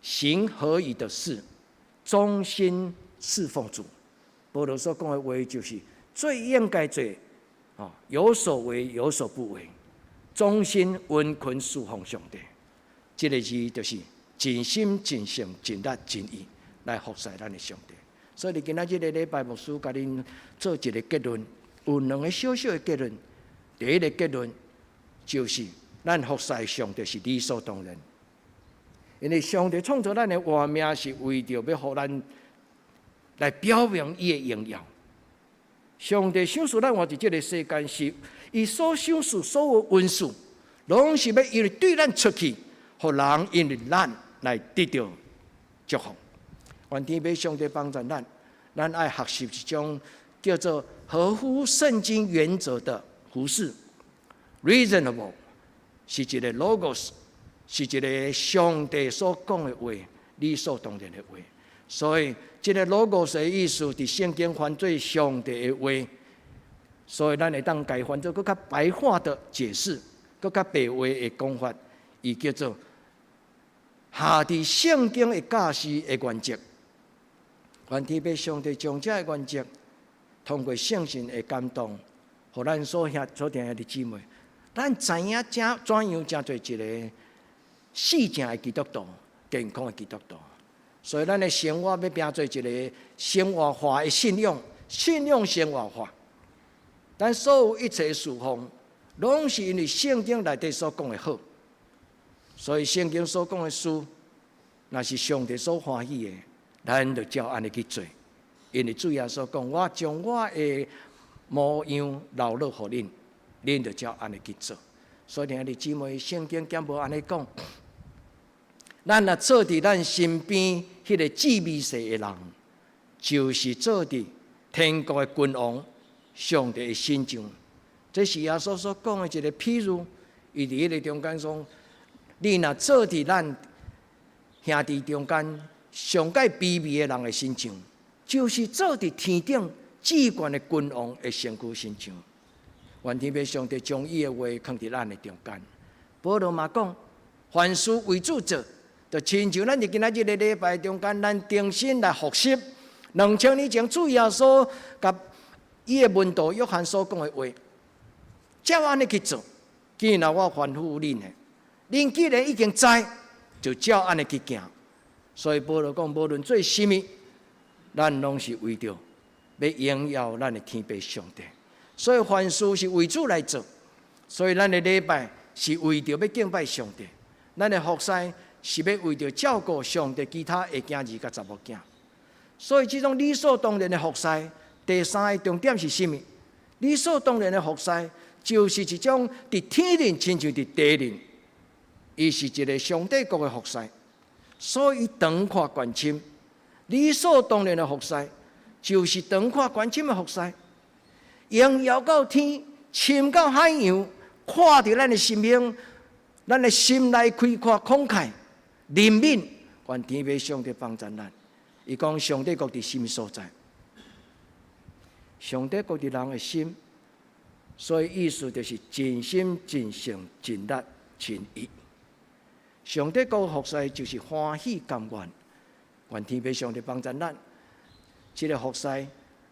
行合宜的事，忠心侍奉主。保羅所講的話就是最應該做，哦，有所為有所不為，忠心殷勤侍奉上帝。這个字就是盡心盡性盡力盡意來服侍咱的上帝。所以，今仔這个禮拜牧師共恁做一个結論，有兩个小小的結論。第一个結論就是，咱服侍上帝是理所當然，因為上帝創造咱的活命是為著欲予咱來表明伊的榮耀。上帝賞賜咱活佇這个世間，是伊所賞賜所有恩賜，攏是欲因為對咱出去，予人因為咱來得著祝福。願天父上帝幫助咱，咱愛學習一種叫做合乎聖經原則的服侍，reasonable 是一个 logos，是一个上帝所講的話，理所當然的話。所以，這个 logos 的意思，佇聖經翻做上帝的話，所以咱會當共伊翻做閣較白話的解釋，閣較白話的講法，伊叫做合佇聖經的教示的原則。願天父上帝將這个原則，通過聖神的感動，予咱所兄所疼的姊妹，咱知影怎怎樣成做一个死正的基督徒，健康的基督徒。所以，咱的生活欲變做一个生活化的信仰，信仰生活化。咱所有一切侍奉，攏是因為聖經內底所講的好。所以聖經所講的事，若是上帝所歡喜的，咱就照按呢去做。因為主耶穌講：我將我的模樣留落予恁，恁就照按呢去做。所以兄弟姊妹，聖經敢無按呢講？咱若做佇咱身邊彼個至微細的人，就是做佇天國的君王，上帝的身上。這是耶穌所講的一個譬喻。伊佇彼個中間講：你若做佇咱兄弟中間上蓋卑微的人的身上，就是做佇天頂至懸的君王的身軀身上。願天父上帝將伊的話囥佇咱的中間。保羅嘛講：凡事為主做，就親像咱佇今仔日的禮拜中間，咱重新來複習2000年前主耶穌佮伊的門徒約翰所講的話，照按呢去做。既然我吩咐恁的，恁既然已經知，就照按呢去行。所以保羅講，無論做啥物，咱攏是為著欲榮耀咱的天父上帝。所以凡事是為主來做，所以咱的禮拜是為著欲敬拜上帝，咱的服侍是欲為著照顧上帝其他的囝兒佮查某囝。所以這種理所當然的服侍，第三個重點是啥物？理所當然的服侍，就是一種佇天靈親像佇地靈，伊是一個上帝國的服侍，所以長闊懸深。理所當然的服侍，就是長闊懸深的服侍。榮耀到天，深到海洋，看著咱的心胸，咱的心內開闊慷慨，憐憫，願天父上帝幫助咱。伊講上帝國佇啥物所在？上帝國佇人的心，所以意思就是盡心、盡性、盡力、盡意。上帝國服侍就是歡喜甘願，願天父上帝幫助咱。這個服侍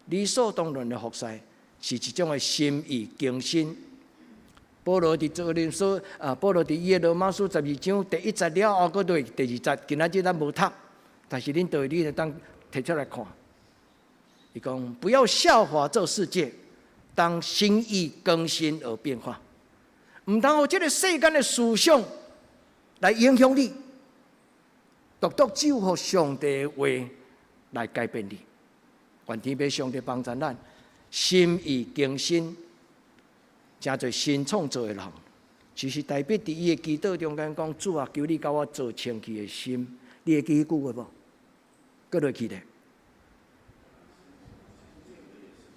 理所當然的服侍，是一種的心意更新。保羅佇哥林多啊，保羅佇伊的羅馬書12章第一節了後，閣落第二節，今仔日咱無讀，但是恁對你會當提出來看。伊講不要效法這世界，當心意更新而變化，毋通予這個世間的思想來影響你，獨獨只有予上帝的話來改變你。願天父上帝幫助咱，心意更新，成做新創造的人。就是大衛佇伊的祈禱中間講：主啊，求你共我造清氣的心。你會記彼句話無？閣落去咧。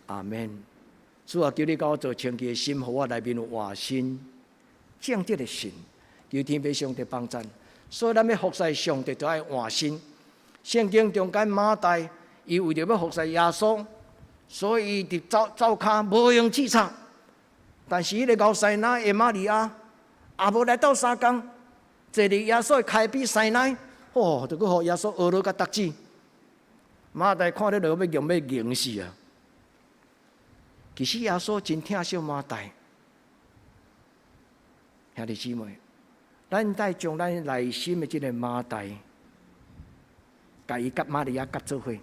阿門。主啊，求你共我造清氣的心，予我內面有活新正直的心。求天父上帝幫助。所以咱欲服侍上帝，就愛換新。聖經中間馬大，伊為著欲服侍耶穌，所以伊佇灶灶跤無閒氣吵。但是彼個牛師奶的瑪利亞，也無來鬥相共，坐佇耶穌的跤邊師奶，哦，就閣予耶穌呵咾佮觸子。馬大看了就欲用欲刑死啊！其實耶穌真疼惜馬大，兄弟姊妹，咱愛將咱內心的這個馬大，共伊佮瑪利亞結做伙，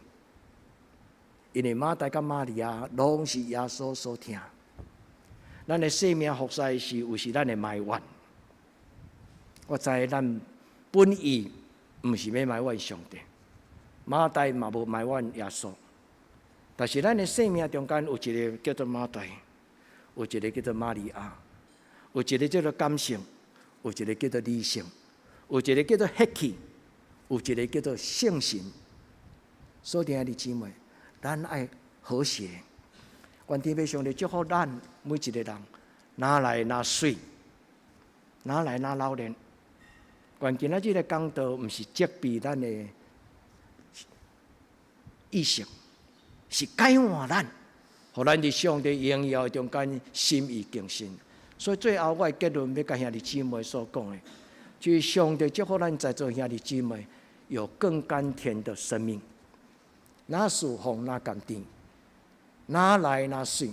因為馬大佮瑪利亞攏是耶穌所疼。咱的生命服侍是有時咱會埋怨，我知咱本意毋是欲埋怨上帝，馬大嘛無埋怨耶穌，但是咱的生命中間有一個叫做馬大，有一個叫做瑪利亞，有一個叫做感性，有一個叫做理性，有一個叫做血氣，有一個叫做聖神。所以，兄弟姊妹，咱愛和諧。願天父上帝祝福咱每一個人，若來若媠，若來若老練。願今仔日的講道，毋是責備咱的意識，是改換咱，予咱佇上帝榮耀中間心意更新。所以最後，我的結論欲共兄弟姊妹所講的，就是上帝祝福咱在座兄弟姊妹有更甘甜的生命。若侍奉若甘甜，若來若媠，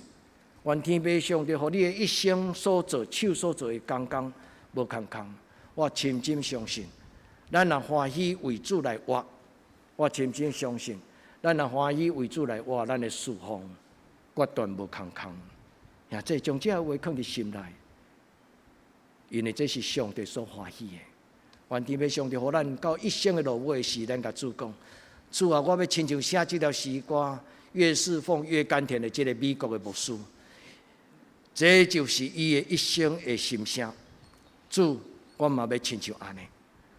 願天父上帝予你的一生所做、手所做的工工無空空。我深深相信，咱若歡喜為主來活，我深深相信，咱若歡喜為主來活，咱的侍奉決斷無空空。也這將這話囥佇心內，因為這是上帝所歡喜的。願天父上帝予咱到一生的落尾時，咱共主講：主啊，我欲親像寫這條詩歌，越侍奉越甘甜的這个美國的牧師，這就是伊的一生的心聲。主，我嘛欲親像按呢。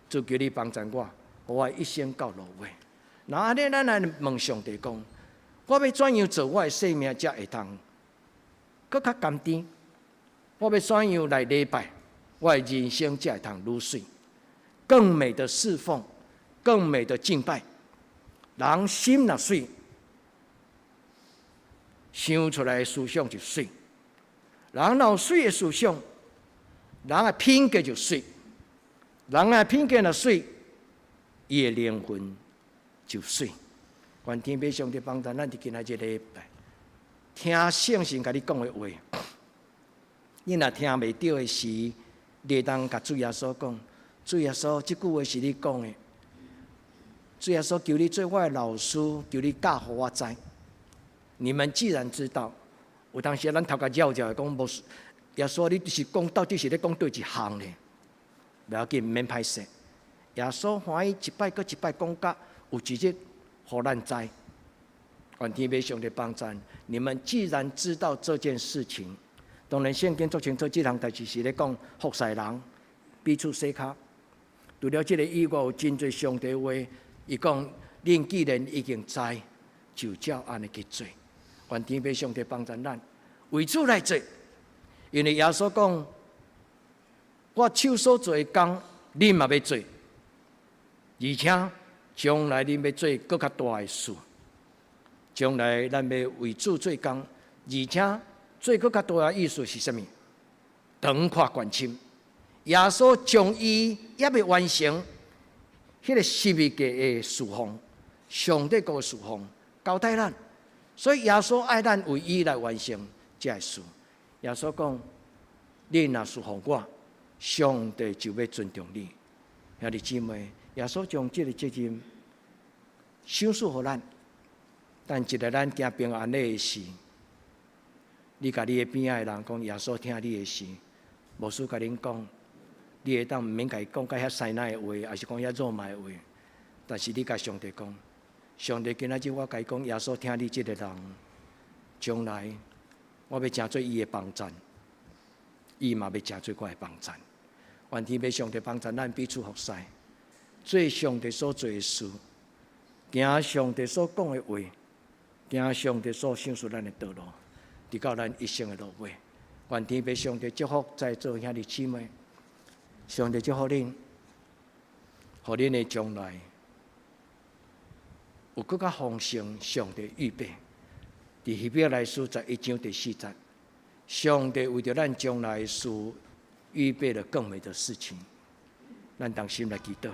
主求你幫助我，予我一生到落尾。若按呢，咱來問上帝講：我欲怎樣做我的生命才會當閣較甘甜？我欲怎樣來禮拜，我的人生才會通愈媠？更美的侍奉，更美的敬拜。人心若媠，想出來的思想就媠。人若有媠的思想，人的品格就媠。人的品格若媠，伊的靈魂就媠。願天父上帝幫助咱佇今仔這禮拜，聽聖神共你講的話。你若聽袂著的時，你會當共主耶穌講：主耶穌，這句話是你講的。主耶穌，求你做我的老師，求你教予我知。你們既然知道，有當時咱頭殼繞繞的講，無耶穌，你是講到底是咧講佗一項呢？袂要緊，毋免歹勢。耶穌歡喜一擺閣一擺講甲有一日，予咱知。願天父上帝幫助你們。既然知道這件事情，當然聖經足清楚，這項代誌是咧講服侍人彼此洗跤。除了這个以外，有真濟上帝話，伊講：恁既然已經知，就照按呢去做。願天父上帝幫助咱，為主來做。因為耶穌講：我手所做的工，恁嘛欲做，而且將來恁欲做閣較大的事。將來咱欲為主做工，而且做閣較大的意思是啥物？長闊懸深。耶穌將伊猶未完成彼个十字架的侍奉，上帝國的侍奉交代咱，所以耶穌愛咱為伊來完成這个事。耶穌講：恁若侍奉我，上帝就欲尊重你。兄弟姊妹，耶穌將這个責任賞賜予咱，等一日咱行平安禮的時，你共你的邊仔的人講，耶穌疼你的時，牧師共恁講，你會當毋免共伊講甲遐師奶的話，抑是講遐肉麻的話，但是你共上帝講，上帝今仔日我共伊講，耶穌疼你這个人，將來我欲成做伊的幫贊，伊嘛欲成做我的幫贊。願天父上帝幫助咱彼此服侍，做上帝所做的事，行上帝所講的話，行上帝所賞賜咱的道路，直到咱一生的落尾。願天父上帝祝福在座兄弟姊妹，上帝祝福恁，予恁的將來有閣較豐盛，上帝預備。佇希伯來書11章第4節，上帝為著咱將來的事預備了更美的事情，咱同心來祈禱。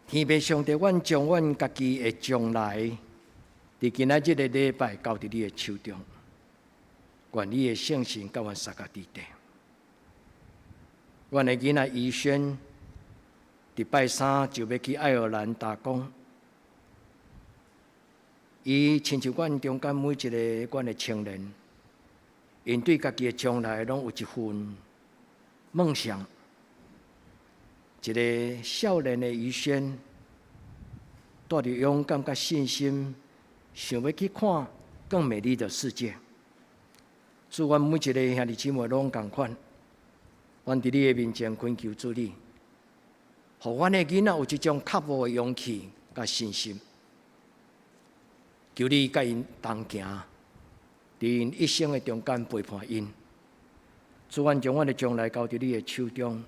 天父上帝，阮將阮家己的將來，佇今仔這个禮拜交佇你的手中，願你的聖神佮阮相佮佇底。阮的囡仔怡萱，佇拜三就欲去愛爾蘭打工。伊親像阮中間每一个阮的青年，𪜶對家己的將來攏有一份夢想。一个少年的怡萱，帶著勇敢佮信心，想欲去看更美麗的世界。主，阮每一个兄弟姊妹攏仝款，阮佇你的面前懇求主你，予阮的囡仔有這種腳步的勇氣佮信心。求你佮𪜶同行，佇𪜶一生的中間陪伴𪜶。主，阮將阮的將來交佇你的手中，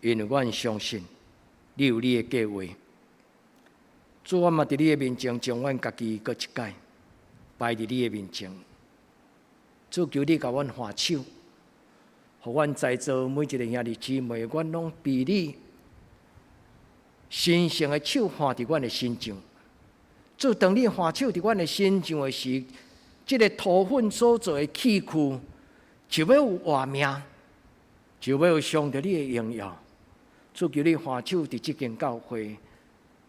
因為阮相信你有你的計劃。主，阮嘛佇你的面前將阮家己閣一擺擺佇你的面前。主，求你共阮換手，予阮在座每一个兄弟姊妹，阮攏被你神聖的手換佇阮的身上。主，當你換手佇阮的身上的時，這个塗粉所做的器具就欲有活命，就欲有上帝你的榮耀。主，求你換手佇這間教會，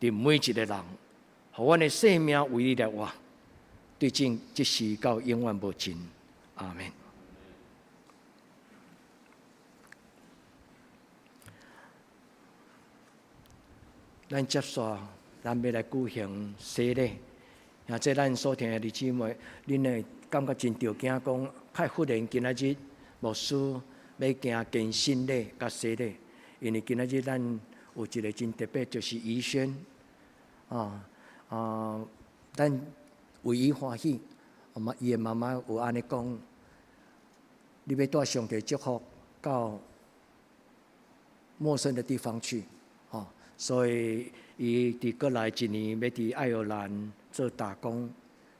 佇每一个人，予阮的生命為你來活，對這這時到永遠無盡。阿阿門。咱接續，咱欲來舉行洗禮。啊，這咱所聽的弟姊妹，恁會感覺真著驚，講較忽然今仔日牧師欲行堅信禮佮洗禮，因為今仔日咱有一個真特別，就是怡萱啊啊，咱為伊歡喜，啊伊的媽媽有按呢講，你欲帶上帝祝福到陌生的地方去，吼，所以伊佇過來一年欲佇愛爾蘭做打工，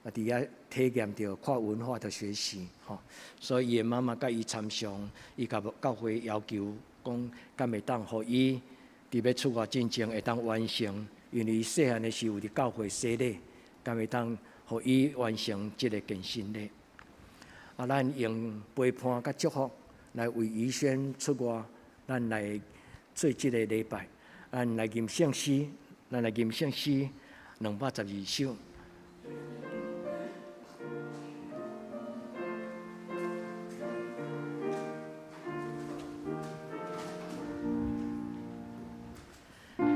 啊，佇遐體驗著跨文化的學習，吼，所以伊的媽媽佮伊參詳，伊共教會要求講，敢會當予伊佇欲出外進前會當完成，因為伊細漢的時有佇教會洗禮，敢會當予伊完成這个堅信禮。啊，咱用陪伴佮祝福來為怡萱出外，咱來做這个禮拜，咱來吟聖詩，咱來吟聖詩212首。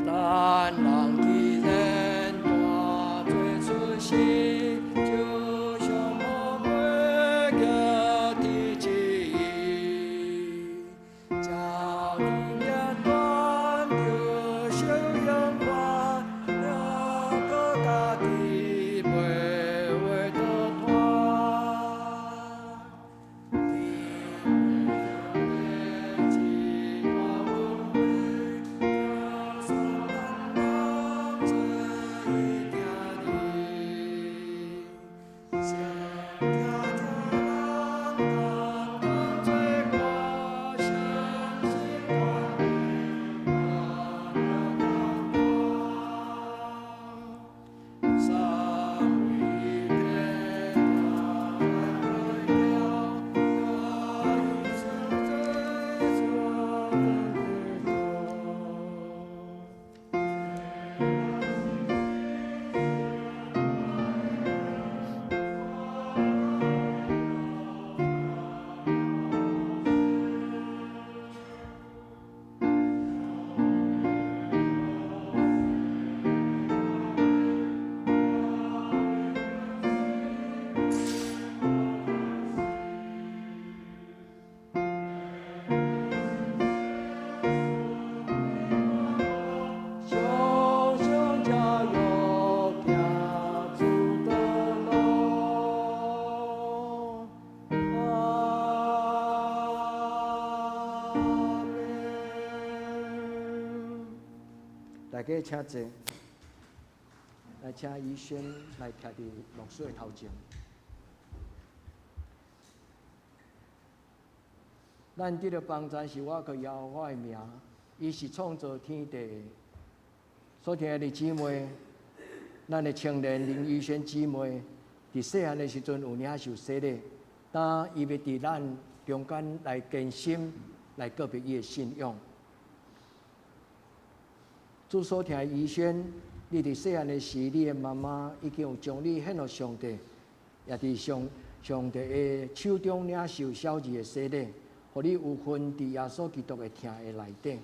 咱人既然大罪出世，就像魔鬼腳的旨意，叫人也斷著修養快樂，閣家己袂會得脫。天頂這大恩惠，耶穌咱人做伊聽你，先聽聽咱擔當罪過，相信大能三位一體大榮耀，大一生最主的基督。相信才有行主的路。阿們。大家請坐，來請怡萱來徛佇牧師的頭前。咱得著幫贊是倚靠耶和華的名，伊是創造天地的。所聽的姊妹，咱的青年林怡萱姊妹，佇細漢的時陣有領受洗禮，當伊欲佇咱中間來堅心，來告別伊的信仰。主所疼的怡萱，你佇細漢的時，你的媽媽已經有將你獻予上帝，也佇上上帝的手中領受小兒的洗禮，予你有份佇耶穌基督的疼的內底。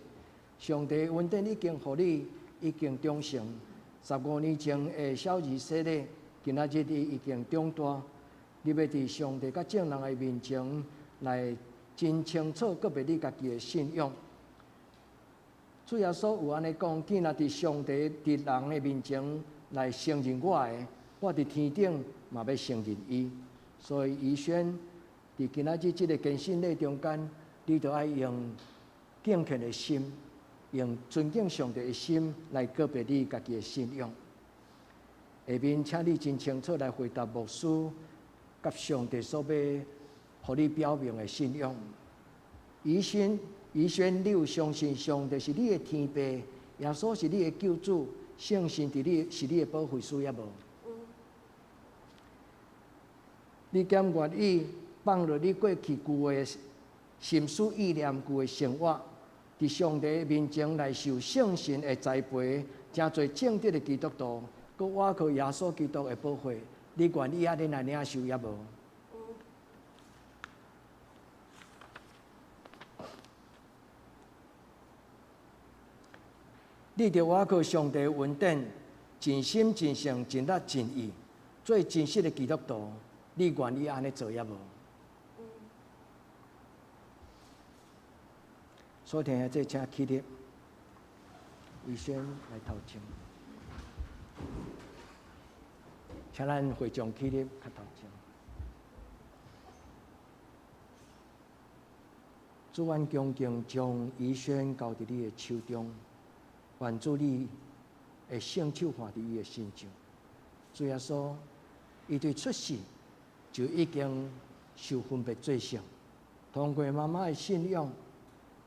上帝恩典已經予你已經長成，15年前的小兒洗禮，今仔日你已經長大，你欲佇上帝佮眾人的面前來真清楚告別你家己的信仰。主耶穌有按呢講，既若佇上帝佇人的面前來承認我的，我佇天頂嘛欲承認伊。所以怡萱佇今仔日這个堅信禮中間，你著愛用敬虔的心，用尊敬上帝的心來告別你家己的信仰。下面請你真清楚來回答牧師佮上帝所欲予你表明的信仰。怡萱，怡萱，你有相信上帝是你的天父，耶穌是你的救主，聖神佇你是你的保惠師，抑無？有。你敢願意放落你過去舊的心思意念、舊的生活，佇上帝面前來受聖神的栽培，成做正直的基督徒，閣倚靠耶穌基督的保護，你願意按呢來領受，抑無？有。你著倚靠上帝恩典，盡心盡性盡力盡意，做真實的基督徒。你願意按呢做抑無？所以聽這請起立，醫生來頭前，請咱會眾起立較頭前。主，阮恭敬將醫生交佇你的手中，願主你的聖手按佇伊的身上。主耶穌，伊對出世就已經受分別做聖，通過媽媽的信仰，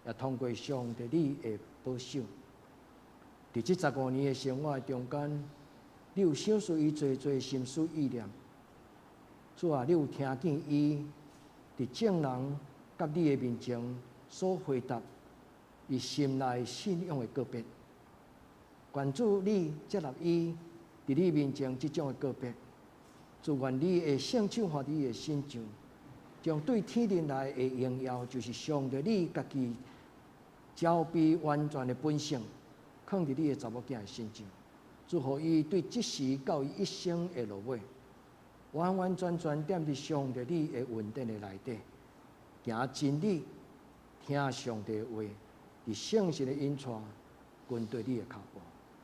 也通過上帝你的保守。佇這15年的生活中間，你有賞賜伊濟濟心思意念。主啊，你有聽見伊佇眾人佮你的面前所回答伊心內信仰的告別。願主你接納伊佇你面前這種的告別。主願你的聖手按佇伊的身上，將對天頂來的榮耀，就是上帝你家己交備完全的本性，囥佇你的查某囝的身上。祝福伊對這時到伊一生的落尾，完完全全踮佇上帝你的恩典的內底，行真理，聽上帝的話，佇聖神的引帶，跟隨你的腳步。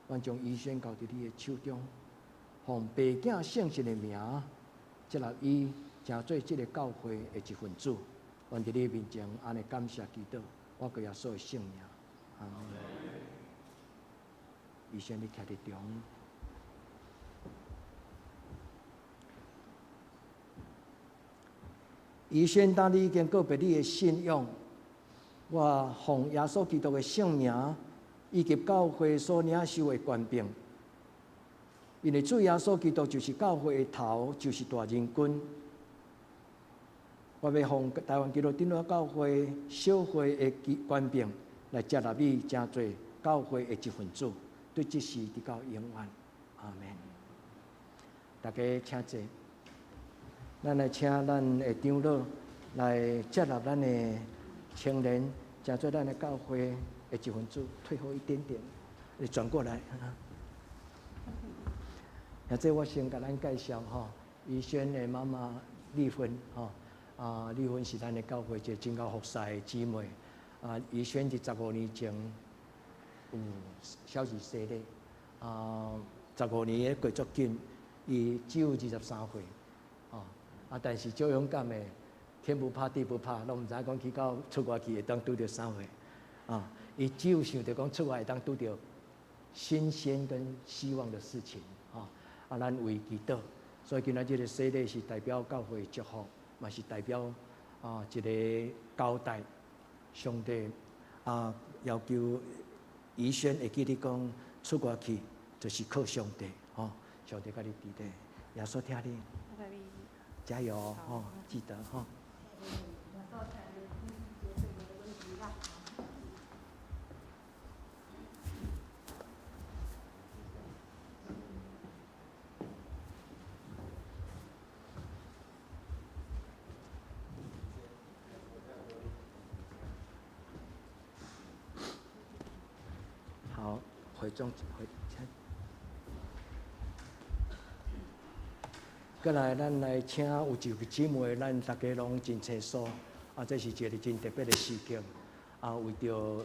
阮將伊先交佇你的手中，奉爸囝聖神的名，接納伊成做這个教會的一份子。阮佇你面前按呢感謝祈禱，倚靠耶穌的聖名，阿門。醫生，你徛佇中。醫生，當你已經告別你的信仰，我奉耶穌基督的聖名，以及教會所領受的權柄，因為主耶穌基督就是教會的頭，就是大人君。我欲奉台灣基督長老教會小會的權柄來接納你，成做教會的一份子，對這時直到永遠，阿門。大家請坐。咱來請咱的長老來接納咱的青年，成做咱的教會的一份子。退後一點點，你轉過來。啊，這我先共咱介紹吼，怡萱的媽媽麗芬吼，啊，麗芬是咱的教會一個真𠢕服侍的姊妹。啊，怡萱佇15年前有小兒洗禮，啊，十五年過足緊，伊只有23歲，吼，啊，但是足勇敢的，天不怕地不怕，攏毋知影講去到出外去會當拄著啥貨，啊，伊只有想著講出外會當拄著新鮮跟希望的事情，吼，啊，咱為祈禱，所以今仔這个洗禮是代表教會祝福，嘛是代表啊一个交代，上帝啊要求怡萱會記得講出外去就是靠上帝，吼，上帝佮你佇咧，耶穌疼你，加油吼，記得吼。好，回中回。過來，咱來請有一位姊妹，咱大家攏真清楚。啊，這是一个真特別的事件。啊，為著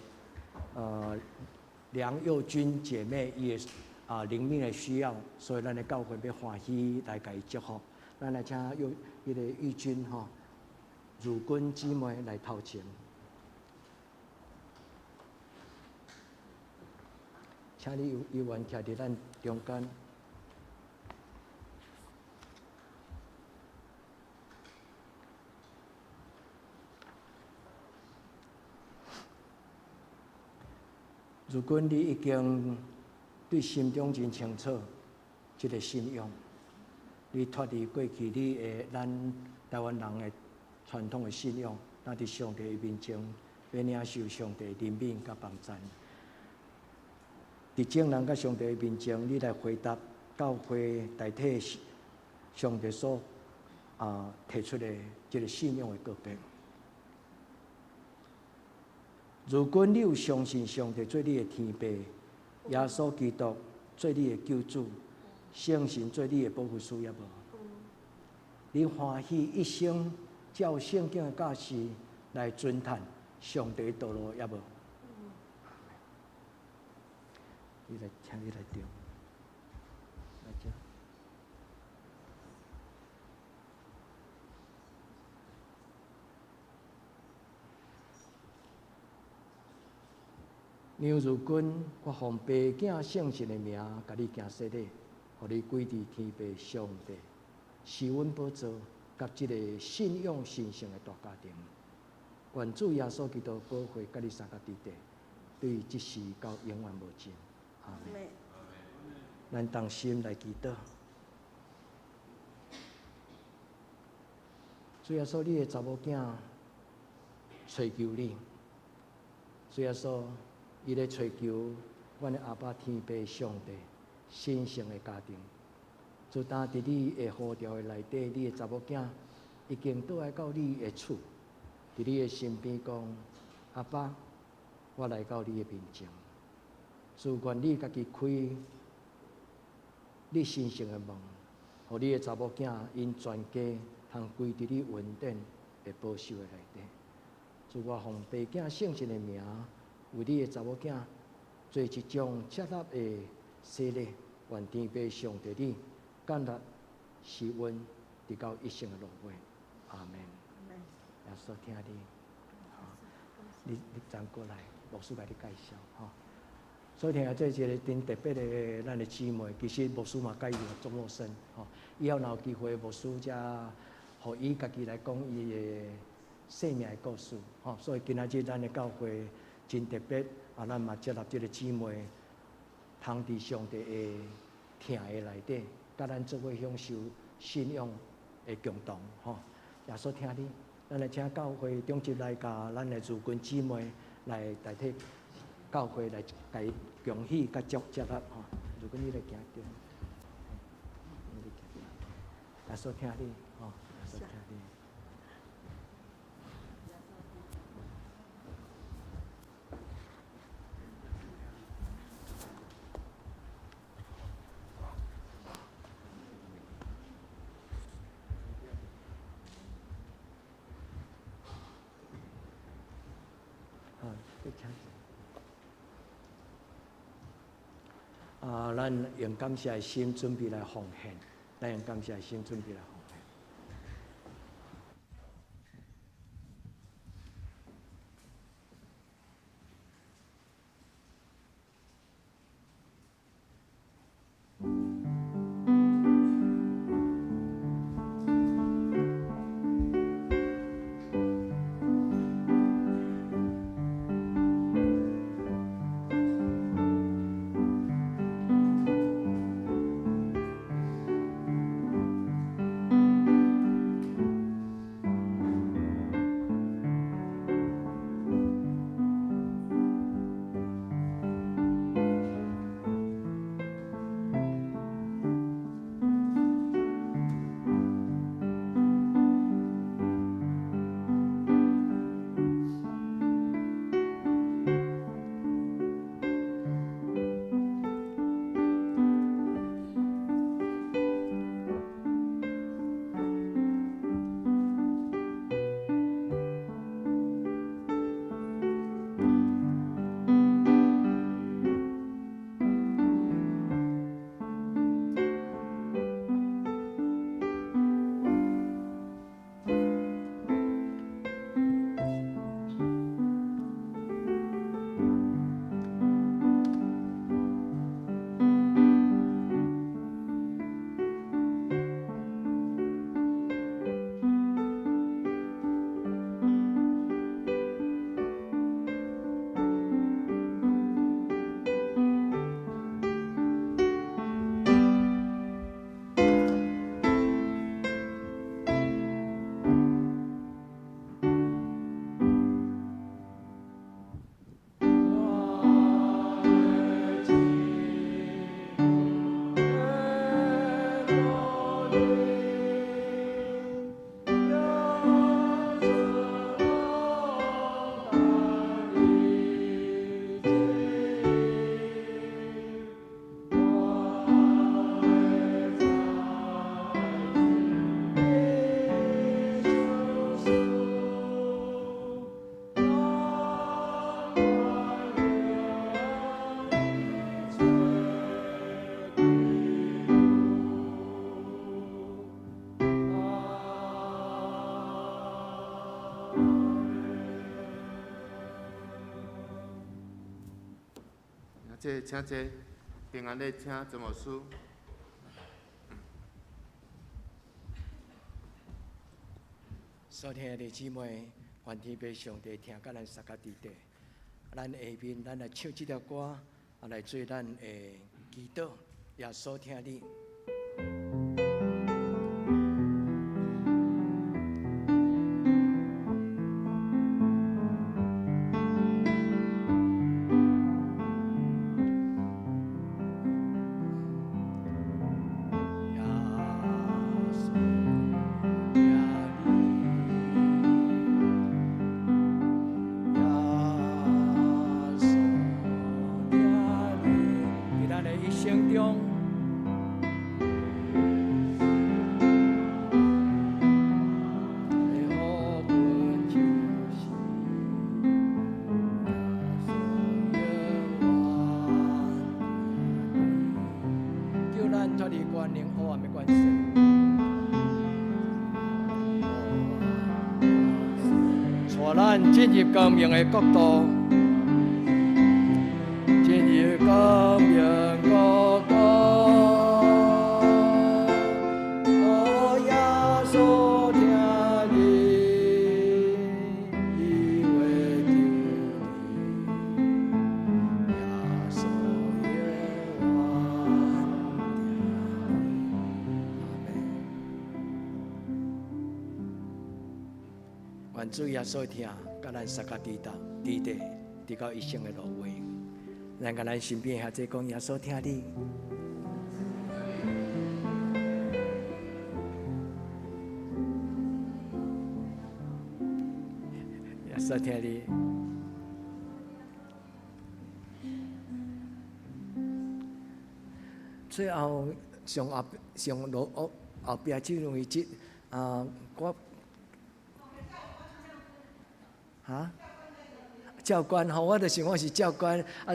梁幼君姐妹伊的啊靈命的需要，所以咱的教會欲歡喜來共伊祝福。咱來請幼彼个玉君吼，如君姊妹來頭前，請你有緣徛佇咱中間。如果你已經對心中真清楚這个信仰，你脫離過去你的咱台灣人的傳統的信仰，咱佇上帝的面前欲領受上帝憐憫佮幫贊。佇眾人佮上帝的面前，你來回答教會代替上帝所提出的這个信仰的告別。如果你有相信上帝做你的天父，耶穌基督做你的救主，聖神做你的保護師，抑無？你歡喜一生照聖經的教示來遵行上帝道路，抑無？你來，請你來聽，來這。梁如君，我奉爸囝聖神的名，共你行洗禮，予你歸佇天父上帝施恩寶座，佮這个信仰神聖的大家庭。願主耶穌基督保護佮你相佮佇底，對這時到永遠無盡。阿們。咱同心來祈禱。主耶穌，你的查某囝揣求你。主耶穌，伊咧揣求阮的阿爸天父上帝神聖的家庭。自當佇你的呼召的內底，你的查某囝已經倒來到你的厝，佇你的身邊講：阿爸，我來到你的面前。主願你家己開你神聖的門，予你的查某囝𪜶全家通歸佇你恩典的保守的內底。主，我奉爸囝聖神的名，為你的查某囝做這種接納的洗禮，願天父上帝你感恩施恩，直到一生的落尾。阿們。耶穌疼你，你轉過來，牧師共你介紹吼。所以聽下這一个真特別的咱的姊妹，其實牧師嘛佮伊足陌生吼。以後若有機會，牧師才予伊家己來講伊的生命的故事吼。所以今仔日咱的教會真特別，啊，咱嘛接納這个姊妹，通佇上帝的疼的內底，佮咱做伙享受信仰的共同吼。耶穌疼你，咱來請教會長執來共咱的如君姊妹來代替教會來共伊恭喜佮祝接納吼。如果你來行中，你來行中，耶穌疼你吼，耶穌疼你。好，你請。啊，咱用感謝的心準備來奉獻，咱用感謝的心準備來奉獻。坐，請坐，平安的請曾牧師。所聽的弟姊妹，願天父上帝疼佮咱相佮佇底。咱下面咱來唱這條歌，啊來做咱的祈禱，耶穌疼你。進入光明的國度，進入光明國度。哦，耶穌疼你，伊會救你，耶穌永遠疼你。阿門。願主耶穌疼。佮咱相佮佇佇底，直到一生的落尾。咱共咱身邊兄弟講，耶穌疼你。耶穌疼你。最後上後上落後後壁這兩位節啊，我。啊，教官吼，我就是我是教官啊，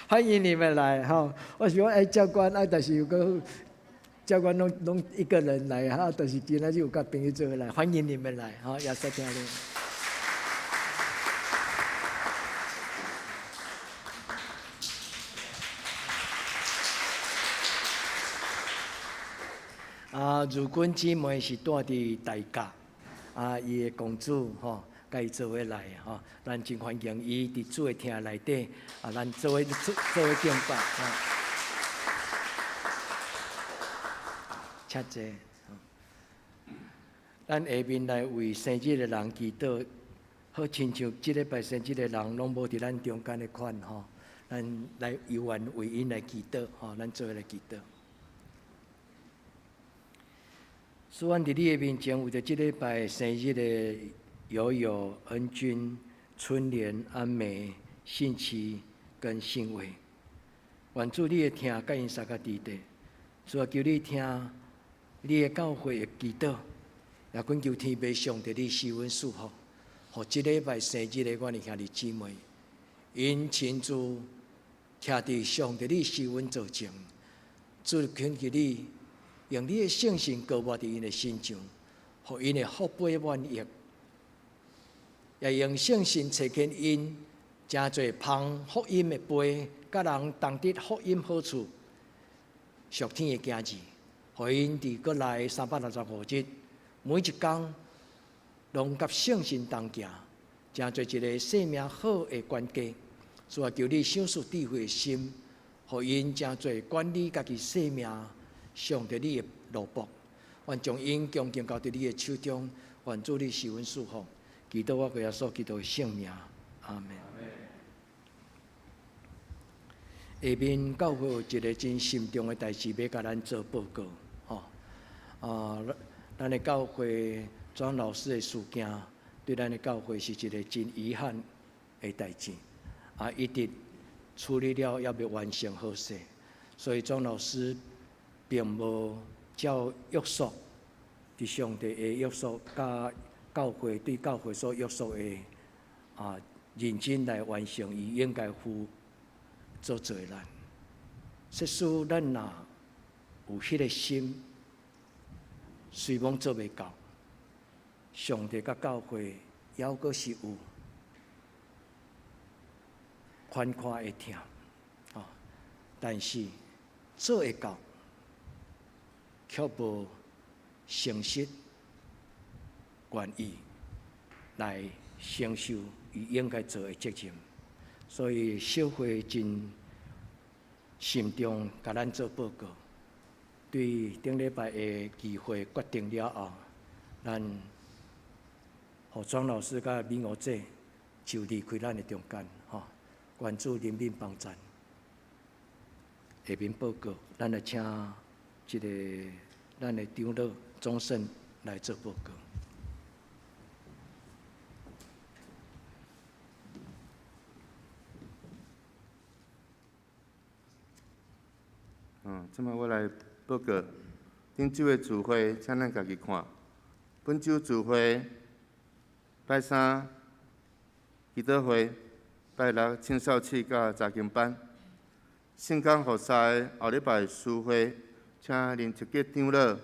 歡迎你們來吼。我是講哎，教官啊，但是有個教官攏攏一個人來哈，但是今仔日有佮朋友做伙來，歡迎你們來，吼，耶穌疼你。啊，如君姊妹是住佇大甲。啊，伊的公主吼，佮伊做伙來吼，咱真歡迎伊佇主的疼內底，啊，咱做伙做做伙敬拜，吼。請坐。咱下面來為生日的人祈禱，好親像這禮拜生日的人攏無佇咱中間的款吼，咱來猶原為𪜶來祈禱，吼，咱做伙來祈禱。主阮佇你的面前，為著這禮拜生日的友友、恩君、春蓮、安美、信琪跟信偉，願主你的疼佮𪜶相佮佇底。主啊，求你聽你的教會的祈禱，也懇求天父上帝你賜阮祝福，予這禮拜生日的阮的兄弟姊妹，𪜶親自徛佇上帝你施恩座前，主懇求你。用你的聖神膏抹佇𪜶的身上，予𪜶的福杯滿溢，也用聖神差遣𪜶，成做捧福音的杯，佮人同得福音好處，屬天的囝兒，予𪜶佇閣來365日，每一工攏佮聖神同行，成做一個生命好的管家。主啊，求你賞賜智慧的心，予𪜶成做管理家己生命。上帝你的奴僕，願將𪜶恭敬交佇你的手中，願主你賜阮祝福，祈禱我歸耶穌基督的聖名，阿門。下面教會有一個真慎重的代誌欲共咱做報告，吼啊，咱的教會莊老師的事件，對咱的教會是一個真遺憾的代誌，啊，一直處理了猶未完成好勢，所以莊老師。並無照約束，佇上帝的約束，佮教會對教會所約束的啊，認真來完成伊應該負所做的咱。即使咱若有彼個心，雖罔做袂到，上帝佮教會猶閣是有。款款的疼，哦，但是做會到，卻無誠實願意來承受伊應該做的責任，所以小會真慎重，共咱做報告。對頂禮拜的議會決定了後，咱予莊老師佮美娥姐就離開咱的中間，吼，願主憐憫幫贊。下面報告，咱來請這个咱的長老鍾勝來做報告。這擺我來報告，頂週的聚會，請咱家己看。本週聚會，拜三祈禱會，拜六青少契佮查經班。聖工服侍後禮拜詩會，請林卓杰長老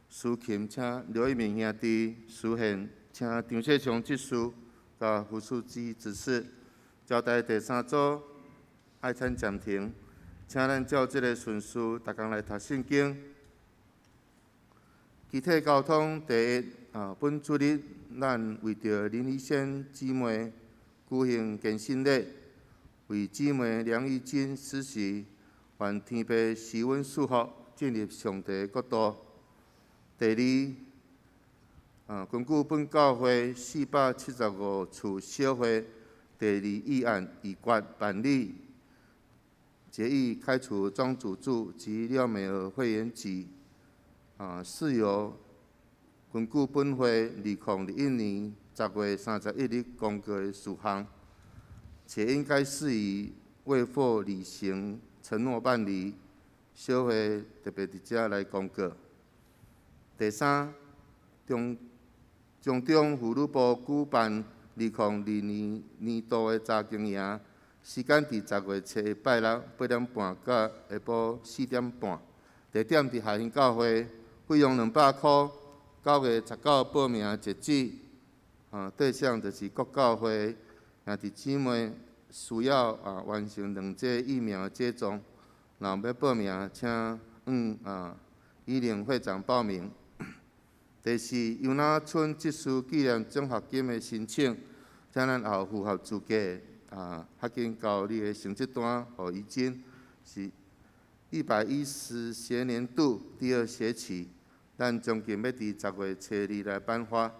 司琴，請劉一鳴兄弟司弦，請張世雄執事佮胡書記執事。交代第三組愛餐暫停。請咱照這个順序，逐工來讀聖經。肢體交通第一，本主日咱為著林以仙姊妹舉行堅信禮，為姊妹梁玉珍施洗，願天父施恩賜福，進入上帝國度。第二，根據本教會475次小會第二議案已決辦理。決議開除莊主柱及廖美娥會員籍，事由根據本會2021年10月31日公告的事項，且應該事宜未獲履行承諾辦理，小會特別佇遮來公告。第三，中中婦女部舉辦2022年度的查經營。時間佇10月7日拜六8點半到下晡4點半，地點佇海興教會，費用200箍。9月19報名截止。對象就是各教會兄弟姊妹需要完成兩劑疫苗接種，若欲報名，請向以玲會長報名。第四，尤那村執事紀念獎學金的申請，請咱也有符合資格。較緊交你的成績單，予伊真，是110學年度第二學期，咱將近欲佇10月初二來頒發，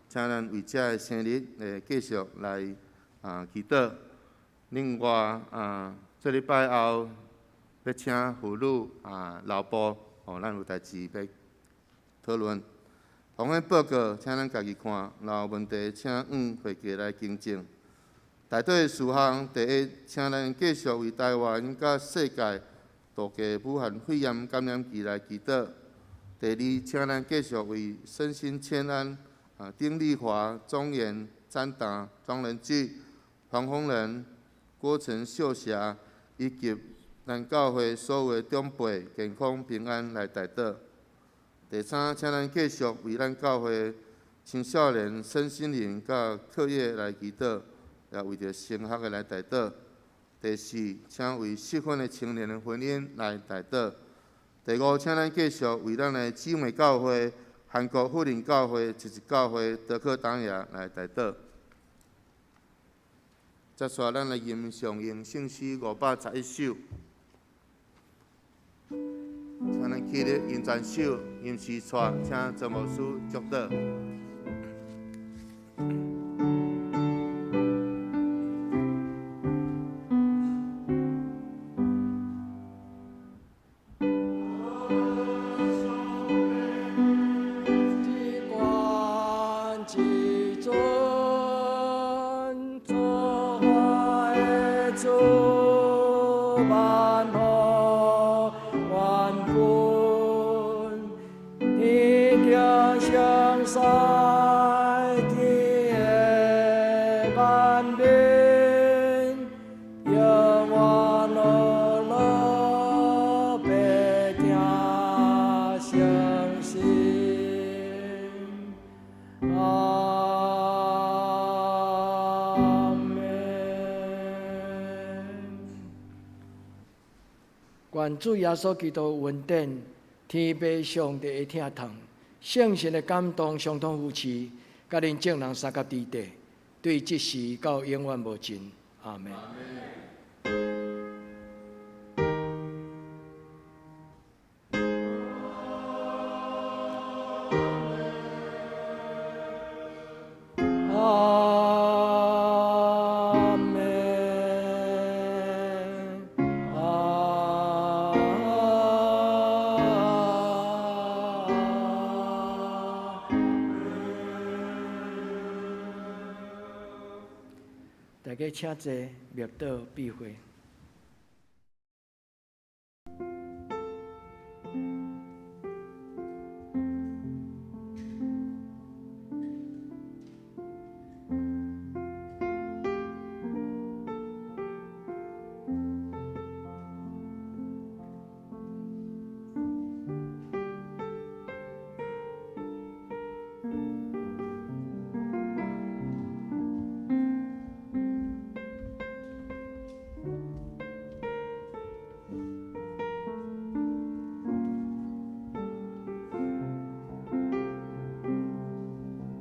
請咱為遮的生日會繼續來祈禱。另外這禮拜後欲請婦女老部，吼，咱有代誌欲討論。奉獻報告，請咱家己看，若有問題，請向會計來更正。代禱事項，第一，請咱繼續為台灣佮世界度過武漢肺炎感染期來祈禱。第二，請咱繼續為身心千安、丁麗華、鍾妍、詹達、莊仁濟、黃宏仁、郭陳秀霞以及咱教會所有的長輩健康平安來代禱。第三，請咱繼續為咱教會青少年身心靈佮課業來祈禱。也為著升學的來代禱。第四，請為適婚的青年的婚姻來代禱。第五，請咱繼續為咱的姊妹教會、韓國富林教會、一一教會、德克當亞來代禱。接續咱來吟誦詠聖詩511首，請咱起立吟全首，吟詩錯，請曾牧師祝禱。天頂雙山。願主耶穌基督恩典、天父上帝的疼痛、聖神的感動、相通扶持，佮恁眾人相佮佇底，對這時到永遠無盡。阿門。阿門。阿門。大家請坐，默禱閉會。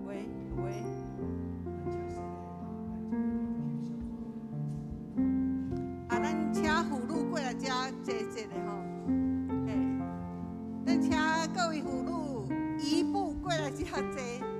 喂喂，啊，咱請婦女過來遮坐坐咧吼，嘿，咱請各位婦女移步過來遮坐。